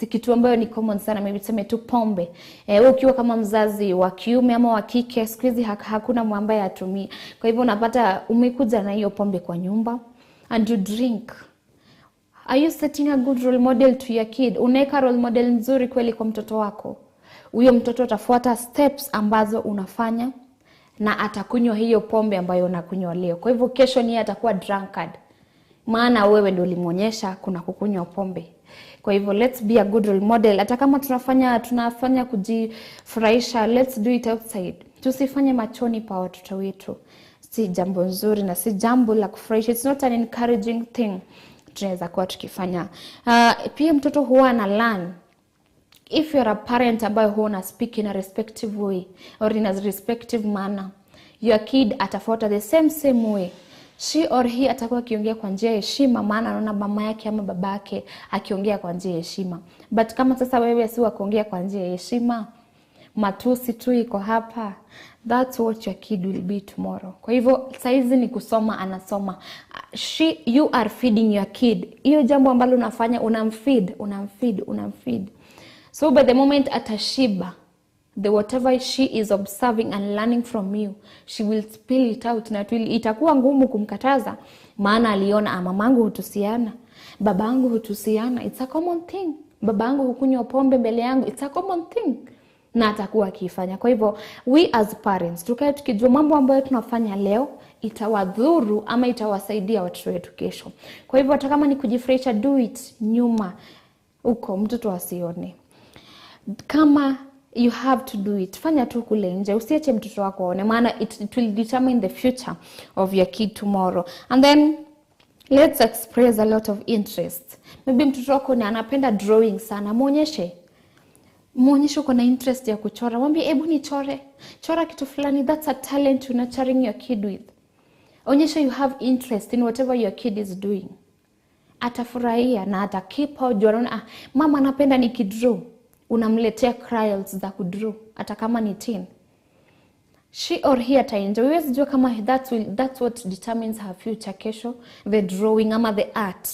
kitu ambayo ni common sana, maybe tuseme tu pombe. Wewe ukiwa kama mzazi wa kiume ama wa kike, siku hizi hakuna ambaye atumii. Kwa hivyo unapata umekuja na hiyo pombe kwa nyumba and you drink. Are you setting a good role model to your kid? Unaweka role model nzuri kweli kwa mtoto wako? Huyo mtoto atafuata steps ambazo unafanya na atakunywa hiyo pombe ambayo unakunywa leo. Kwa hivyo kesho ni atakuwa drunkard, maana wewe ndio ulimuonyesha kuna kukunywa pombe. Kwa hivyo let's be a good role model. Hata kama tunafanya kujifurahisha, let's do it outside. Tusifanye machoni pa watoto wetu. Si jambo nzuri na si jambo la kufurahisha. It's not an encouraging thing tunaweza kuwa tukifanya. Pia mtoto huwa ana learn. If you're a parent ambayo huwa una speak in a respective way or in a respective manner, your kid atafuata the same way. She or he atakuwa akiongea kwa njia ya heshima, maana anaona mama yake ama babake akiongea kwa njia ya heshima. But kama sasa wewe si wa kuongea kwa njia ya heshima, matusi tu iko hapa, that's what your kid will be tomorrow. Kwa hivyo saizi ni kusoma, anasoma. You are feeding your kid. Hiyo jambo ambalo unafanya, unamfeed, unamfeed, unamfeed. So by the moment atashiba, the whatever she is observing and learning from you, she will spill it out. Na itakuwa ngumu kumkataza, maana aliona mamangu hutusiana, babangu hutusiana, it's a common thing. Babangu hukunywa pombe mbele yangu, it's a common thing. Na atakuwa akifanya. Kwa hivyo we as parents tukae tukijua mambo ambayo tunafanya leo itawadhuru ama itawasaidia watoto wetu kesho. Kwa hivyo hata kama ni kujifurahisha, do it nyuma huko mtoto asione. Kama you have to do it, fanya tu kule nje, usiache mtoto wako aone, maana it will determine the future of your kid tomorrow. And then let's express a lot of interest. Maybe mtoto wako ni anapenda drawing sana, muonyeshe. Muonyeshe uko na interest ya kuchora. Mwambie hebu nichore. Chora kitu fulani, that's a talent you're nurturing your kid with. Onyesha you have interest in whatever your kid is doing. Atafurahia na ata keep out. Anaona mama anapenda nikidraw. Unamletea crayons za kudraw hata kama ni tin. She or he ataenjoy. Huwezi jua kama that's what determines her future kesho, the drawing ama the art.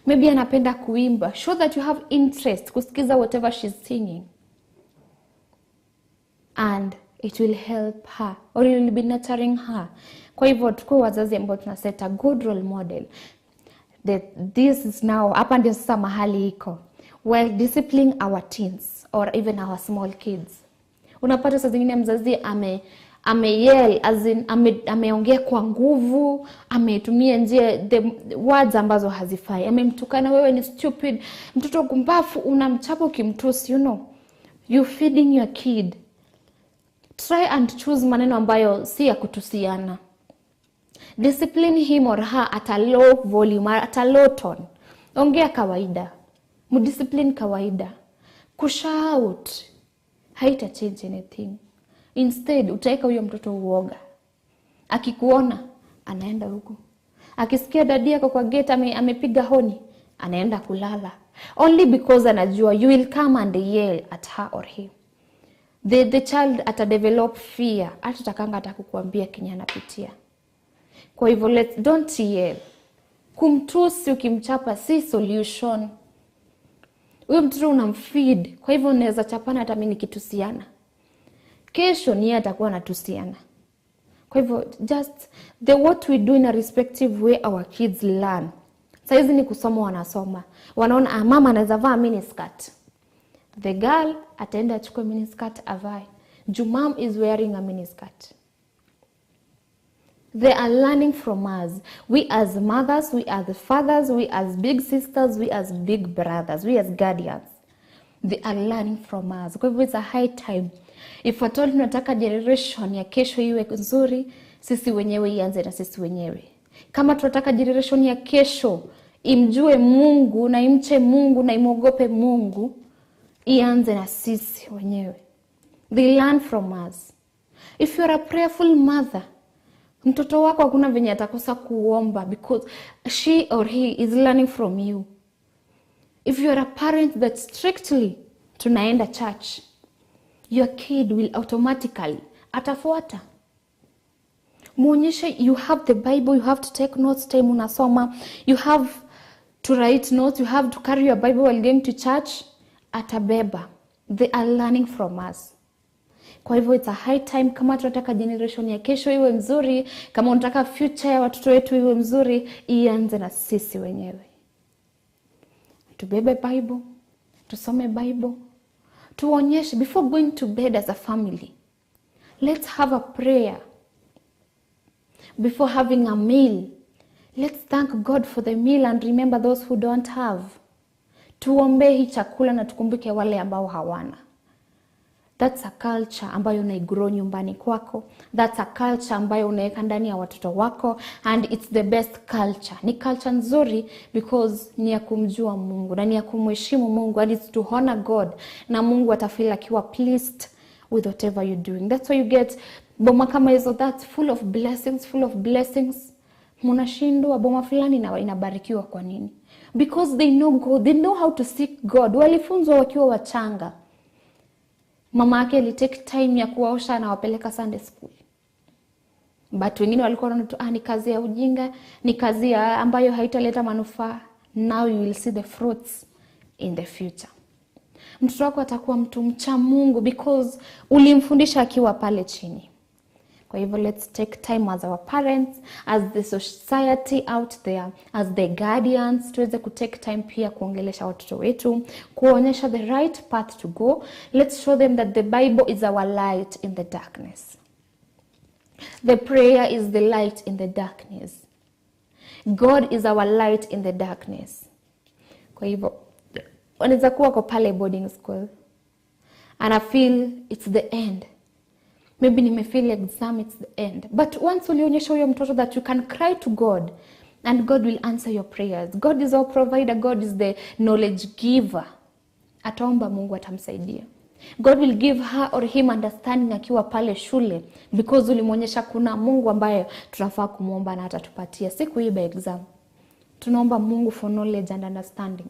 Maybe anapenda kuimba. Show that you have interest kusikiza whatever she's singing. And it will help her or you will be nurturing her. Kwa hivyo tuko wazazi ambao tuna set a good role model. This is now, hapa ndio sasa mahali iko. Well, disciplining our teens or even our small kids. Unapata saa zingine mzazi ame yell, as in ameongea kwa nguvu, ametumia njia the words ambazo hazifai. Amemtukana, wewe ni stupid, mtoto gumbafu, unamchapa ukimtusi, you know. You feeding your kid. Try and choose maneno ambayo si ya kutusiana. Discipline him or her at a low volume, at a low tone. Ongea kawaida. Mudiscipline kawaida. Kushout haita change anything. Instead, utaeka huyo mtoto uoga. Akikuona, anaenda huko. Akisikia dadi yako kwa gate amepiga honi, anaenda kulala. Only because anajua you will come and yell at her or him. The child ata develop fear. Hatatakanga hata kukuambia kenye anapitia. Kwa hivyo don't yell. Kumtusi ukimchapa si solution. Huyo mtoto unamfeed. Kwa hivyo unaweza chapana hata mimi nikitusiana. Kesho ni yeye atakuwa anatusiana. Kwa hivyo just the what we do in a respective way our kids learn. Saizi ni kusoma wanasoma. Wanaona mama anaweza vaa miniskirt. The girl ataenda achukue miniskirt avae. Juu mom is wearing a miniskirt. They are learning from us. We as mothers, we as fathers, we as big sisters, we as big brothers, we as guardians. They are learning from us. Kwa hivyo it's a high time. If at all tunataka generation ya kesho iwe nzuri, sisi wenyewe ianze na sisi wenyewe. Kama tunataka generation ya kesho imjue Mungu na imche Mungu na imwogope Mungu, ianze na sisi wenyewe. They learn from us. If you are a prayerful mother, mtoto wako hakuna venye atakosa kuomba because she or he is learning from you. If you are a parent that strictly tunaenda church, your kid will automatically atafuata. Muonyeshe you have the Bible, you have to take notes time unasoma, you have to write notes, you have to carry your Bible while going to church, atabeba. They are learning from us. Kwa hivyo it's a high time kama tunataka generation ya kesho iwe mzuri, kama unataka future ya watoto wetu iwe mzuri, ianze na sisi wenyewe. Tubebe Bible, tusome Bible, tuonyeshe before going to bed as a family. Let's have a prayer. Before having a meal, let's thank God for the meal and remember those who don't have. Tuombe hii chakula na tukumbuke wale ambao hawana. That's a culture ambayo unaigrow nyumbani kwako. That's a culture ambayo unaweka ndani ya watoto wako. And it's the best culture. Ni culture nzuri because ni ya kumjua Mungu na ni ya kumheshimu Mungu, and it's to honor God. Na Mungu atafeel akiwa pleased with whatever you're doing. That's why you get boma kama hizo that's full of blessings, full of blessings. Mnashindwa boma fulani inabarikiwa kwa nini? Because they know God, they know how to seek God. Walifunzwa wakiwa wachanga. Mama yake ali take time ya kuwaosha na wapeleka Sunday school. But wengine walikuwa wanaona ni kazi ya ujinga, ni kazi ya ambayo haitaleta manufaa. Now you will see the fruits in the future. Mtoto wako atakuwa mtu mcha Mungu because ulimfundisha akiwa pale chini. Kwa hivyo let's take time as our parents, as the society out there, as the guardians, tuweze ku take time pia kuongelesha watoto wetu, kuonyesha the right path to go. Let's show them that the Bible is our light in the darkness. The prayer is the light in the darkness. God is our light in the darkness. Kwa hivyo wanaweza kuwa kwa pale boarding school and I feel it's the end. Maybe nimefeel exam, it's the end. But once ulionyesha huyo mtoto that you can cry to God and God will answer your prayers. God is our provider. God is the knowledge giver. Ataomba Mungu atamsaidia. God will give her or him understanding akiwa pale shule because ulimwonyesha kuna Mungu ambaye tunafaa kumuomba na atatupatia. Siku hii by exam, tunaomba Mungu for knowledge and understanding.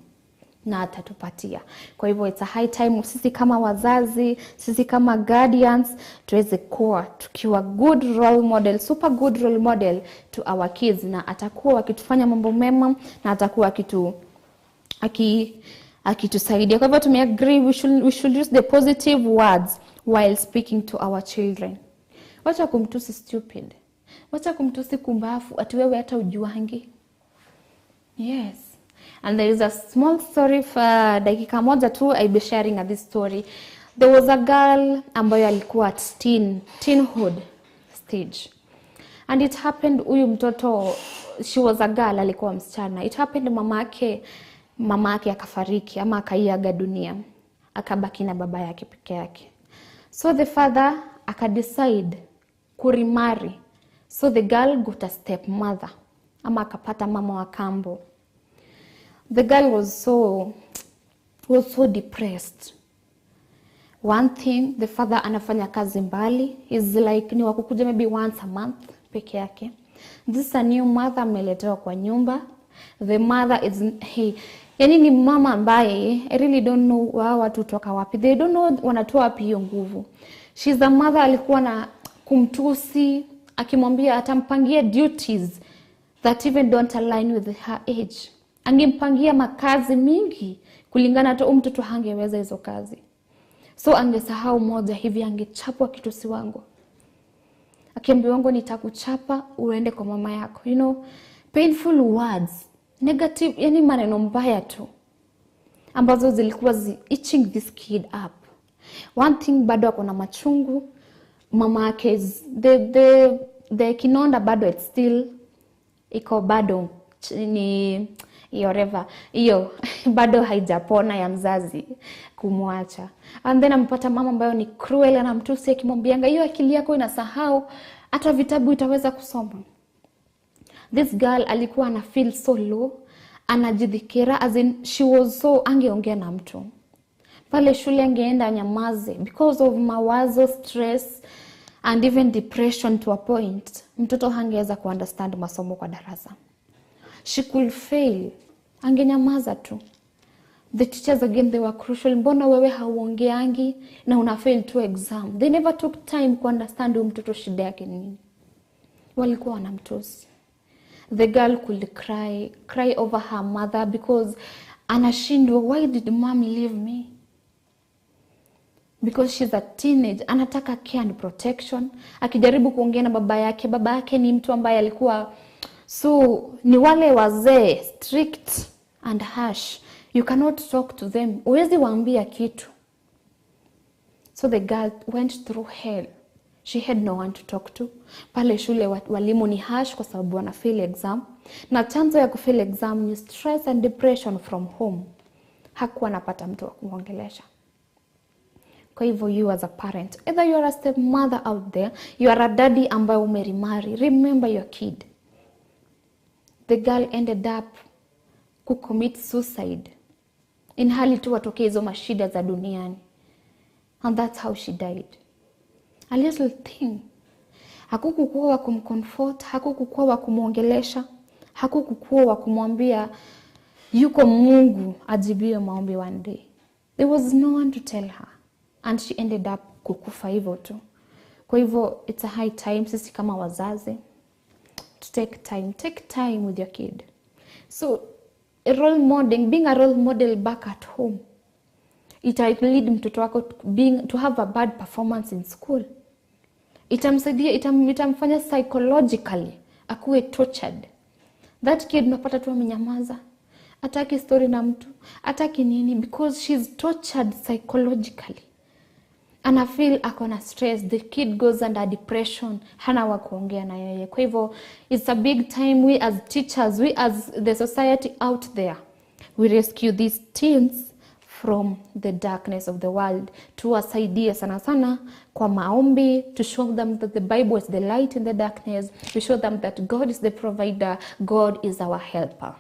na atatupatia. Kwa hivyo it's a high time sisi kama wazazi, sisi kama guardians tuweze kuwa tukiwa good role model, super good role model to our kids, na atakuwa wakitufanya mambo mema na atakuwa akitusaidia. Kwa hivyo tumeagree we should use the positive words while speaking to our children. Wacha kumtusi stupid. Wacha kumtusi kumbafu, ati wewe hata ujuangi. Yes. And there is a small story for dakika moja tu, I'll be sharing this story. There was a girl ambayo alikuwa at teenhood stage. And it happened, huyu mtoto, she was a girl, alikuwa msichana. It happened mama yake akafariki ama akaiaga dunia. Akabaki na baba yake peke yake. So the father akadecide kuremarry. So the girl got a stepmother ama akapata mama wa kambo. The girl was so depressed. One thing, the father anafanya kazi mbali, is like ni wakukuja maybe once a month peke yake. This is a new mother ameletewa kwa nyumba. The mother is, hey, yani ni mama ambaye I really don't know wao watu toka wapi. They don't know wanatoa wapi hiyo nguvu. She's a mother alikuwa na kumtusi, akimwambia atampangia duties that even don't align with her age. Angempangia makazi mingi kulingana hata huyu mtoto hangeweza hizo kazi. So angesahau moja hivi, angechapwa kitusi wangu. Akiambiwa wangu, "Nitakuchapa uende kwa mama yako." Painful words, negative, yani maneno mbaya tu ambazo zilikuwa itching this kid up. One thing, bado ako na machungu, mama yake the kinonda bado, it's still iko bado ni whatever hiyo bado haijapona ya mzazi kumwacha. And then ampata mama ambayo ni cruel, anamtusi akimwambianga, "Hiyo akili yako inasahau, hata vitabu itaweza kusoma?" This girl alikuwa ana feel so low, anajidhikira, as in she was so, angeongea na mtu pale shule angeenda nyamaze because of mawazo, stress and even depression, to a point mtoto hangeweza kuunderstand masomo kwa darasa. She could fail, angenyamaza tu. The teachers again, they were crucial. "Mbona wewe hauongeangi na una fail tu exam?" They never took time ku understand huyu mtoto shida yake ni nini. Walikuwa wanamtusi. The girl could cry, cry over her mother because anashindwa, "Why did mom leave me?" Because she's a teenage, anataka care and protection. Akijaribu kuongea na baba yake, baba yake ni mtu ambaye alikuwa so, ni wale wazee strict and harsh. You cannot talk to them, huwezi waambia kitu. So the girl went through hell. She had no one to talk to. Pale shule walimu ni harsh kwa sababu wana fail exam, na chanzo ya kufail exam ni stress and depression from home. Hakuwa anapata mtu wa kumwongelesha. Kwa hivyo you as a parent, either you are a stepmother out there, you are a daddy ambaye umeremarry, remember your kid. The girl ended up kucommit suicide in hali tu watokee hizo mashida za duniani, and that's how she died. A little thing, hakukukuwa wa kumcomfort, hakukukuwa wa kumwongelesha, hakukukuwa wa kumwambia yuko Mungu ajibiwe maombi one day. There was no one to tell her, and she ended up kukufa hivyo tu. Kwa hivyo it's a high time sisi kama wazazi to take time, take time with your kid. So role modeling, being a role model back at home, ita lead mtoto wako to have a bad performance in school. Itamsaidia, itamfanya psychologically akuwe tortured. That kid unapata tu amenyamaza, ataki story na mtu, ataki nini, because she's tortured psychologically. Ana feel ako na stress. The kid goes under depression, hana wa kuongea na yeye. Kwa hivyo it's a big time we as teachers, we as the society out there, we rescue these teens from the darkness of the world. Tuwasaidie sana sana kwa maombi, to show them that the Bible is the light in the darkness. We show them that God is the provider, God is our helper,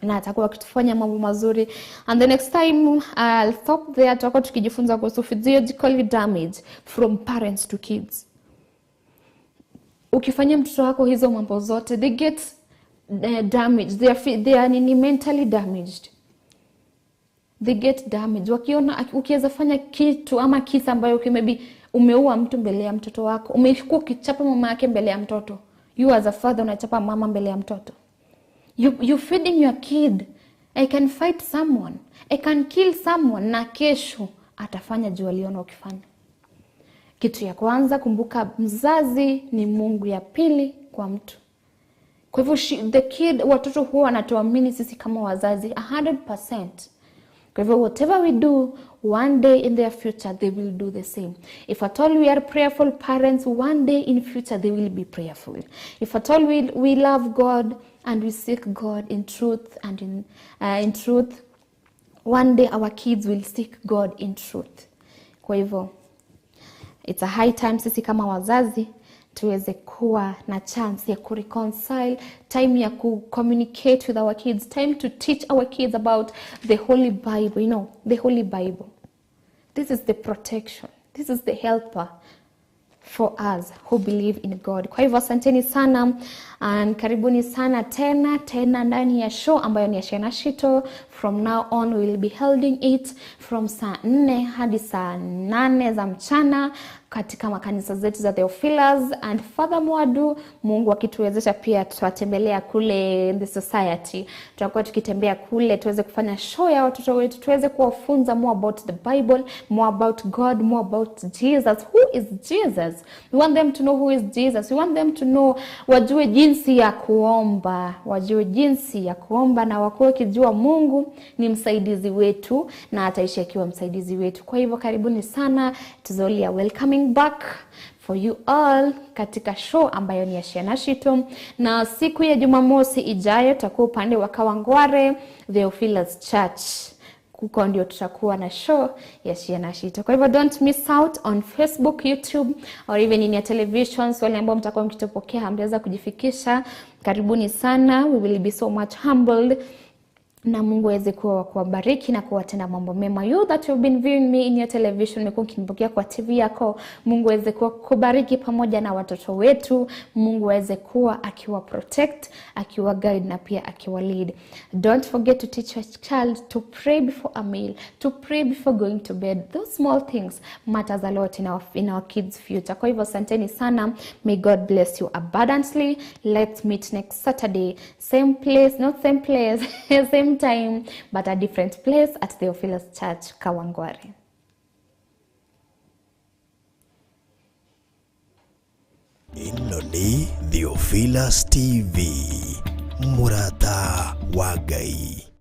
na atakuwa akitufanya mambo mazuri. And the next time, I'll stop there, tutakuwa tukijifunza kuhusu physiological damage from parents to kids. Ukifanyia mtoto wako hizo mambo zote, they get damaged, they are nini, mentally damaged. They get damaged. Wakiona ukiweza fanya kitu ama kisa ambayo, okay, maybe umeua mtu mbele ya mtoto wako, umekuwa ukichapa mama yake mbele ya mtoto, you as a father unachapa mama mbele ya mtoto, you feeding your kid, "I can fight someone, I can kill someone," na kesho atafanya juu aliona ukifanya. Kitu ya kwanza, kumbuka mzazi ni Mungu ya pili kwa mtu. Kwa hivyo the kid, watoto huwa wanatuamini sisi kama wazazi 100%. Kwa hivyo whatever we do, one day in their future they will do the same. If at all we are prayerful parents, one day in future they will be prayerful. If at all we love God and we seek God in truth and in truth, one day our kids will seek God in truth. Kwa hivyo it's a high time sisi kama wazazi tuweze kuwa na chance ya kureconcile, time ya ku-communicate with our kids, time to teach our kids about the Holy Bible, the Holy Bible. This is the protection. This is the helper for us who believe in God. Kwa hivyo asanteni sana and karibuni sana tena tena ndani ya show ambayo ni ya Shena Shito. From now on we will be holding it from saa 4 hadi saa 8 za mchana katika makanisa zetu za Theophilus, and furthermore do Mungu akituwezesha pia tutatembelea kule the society. Tutakuwa tukitembea kule tuweze kufanya show ya watoto wetu, tuweze kuwafunza more about the Bible, more about God, more about Jesus. Who is Jesus? We want them to know who is Jesus. We want them to know, wajue jinsi ya kuomba, wajue jinsi ya kuomba na wakuwe wakijua Mungu ni msaidizi wetu na ataishi akiwa msaidizi wetu. Kwa hivyo karibuni sana, tuzolia welcoming back for you all katika show ambayo ni ya Shena Shito. Na siku ya Jumamosi ijayo tutakuwa upande wa Kawangware Theophilus Church. Huko ndio tutakuwa na show ya Shena Shito. Kwa hivyo don't miss out on Facebook, YouTube or even in your televisions. Wale ambao mtakuwa mkitupokea hamjaweza kujifikisha, karibuni sana. We will be so much humbled na Mungu aweze kuwa kuwabariki na kuwatenda mambo mema. You that you've been viewing me in your television, umekuwa ukinipokea kwa TV yako, Mungu aweze kuwa kubariki pamoja na watoto wetu. Mungu aweze kuwa akiwa protect, akiwa guide na pia akiwa lead. Don't forget to teach your child to pray before a meal, to pray before going to bed. Those small things matters a lot in our kids' future. Kwa hivyo asanteni sana. May God bless you abundantly. Let's meet next Saturday, same place, not same place, same time, but a different place at Theophilus Church, Kawangware.
Ĩno nĩ Theophilus TV, mũrata wa Ngai.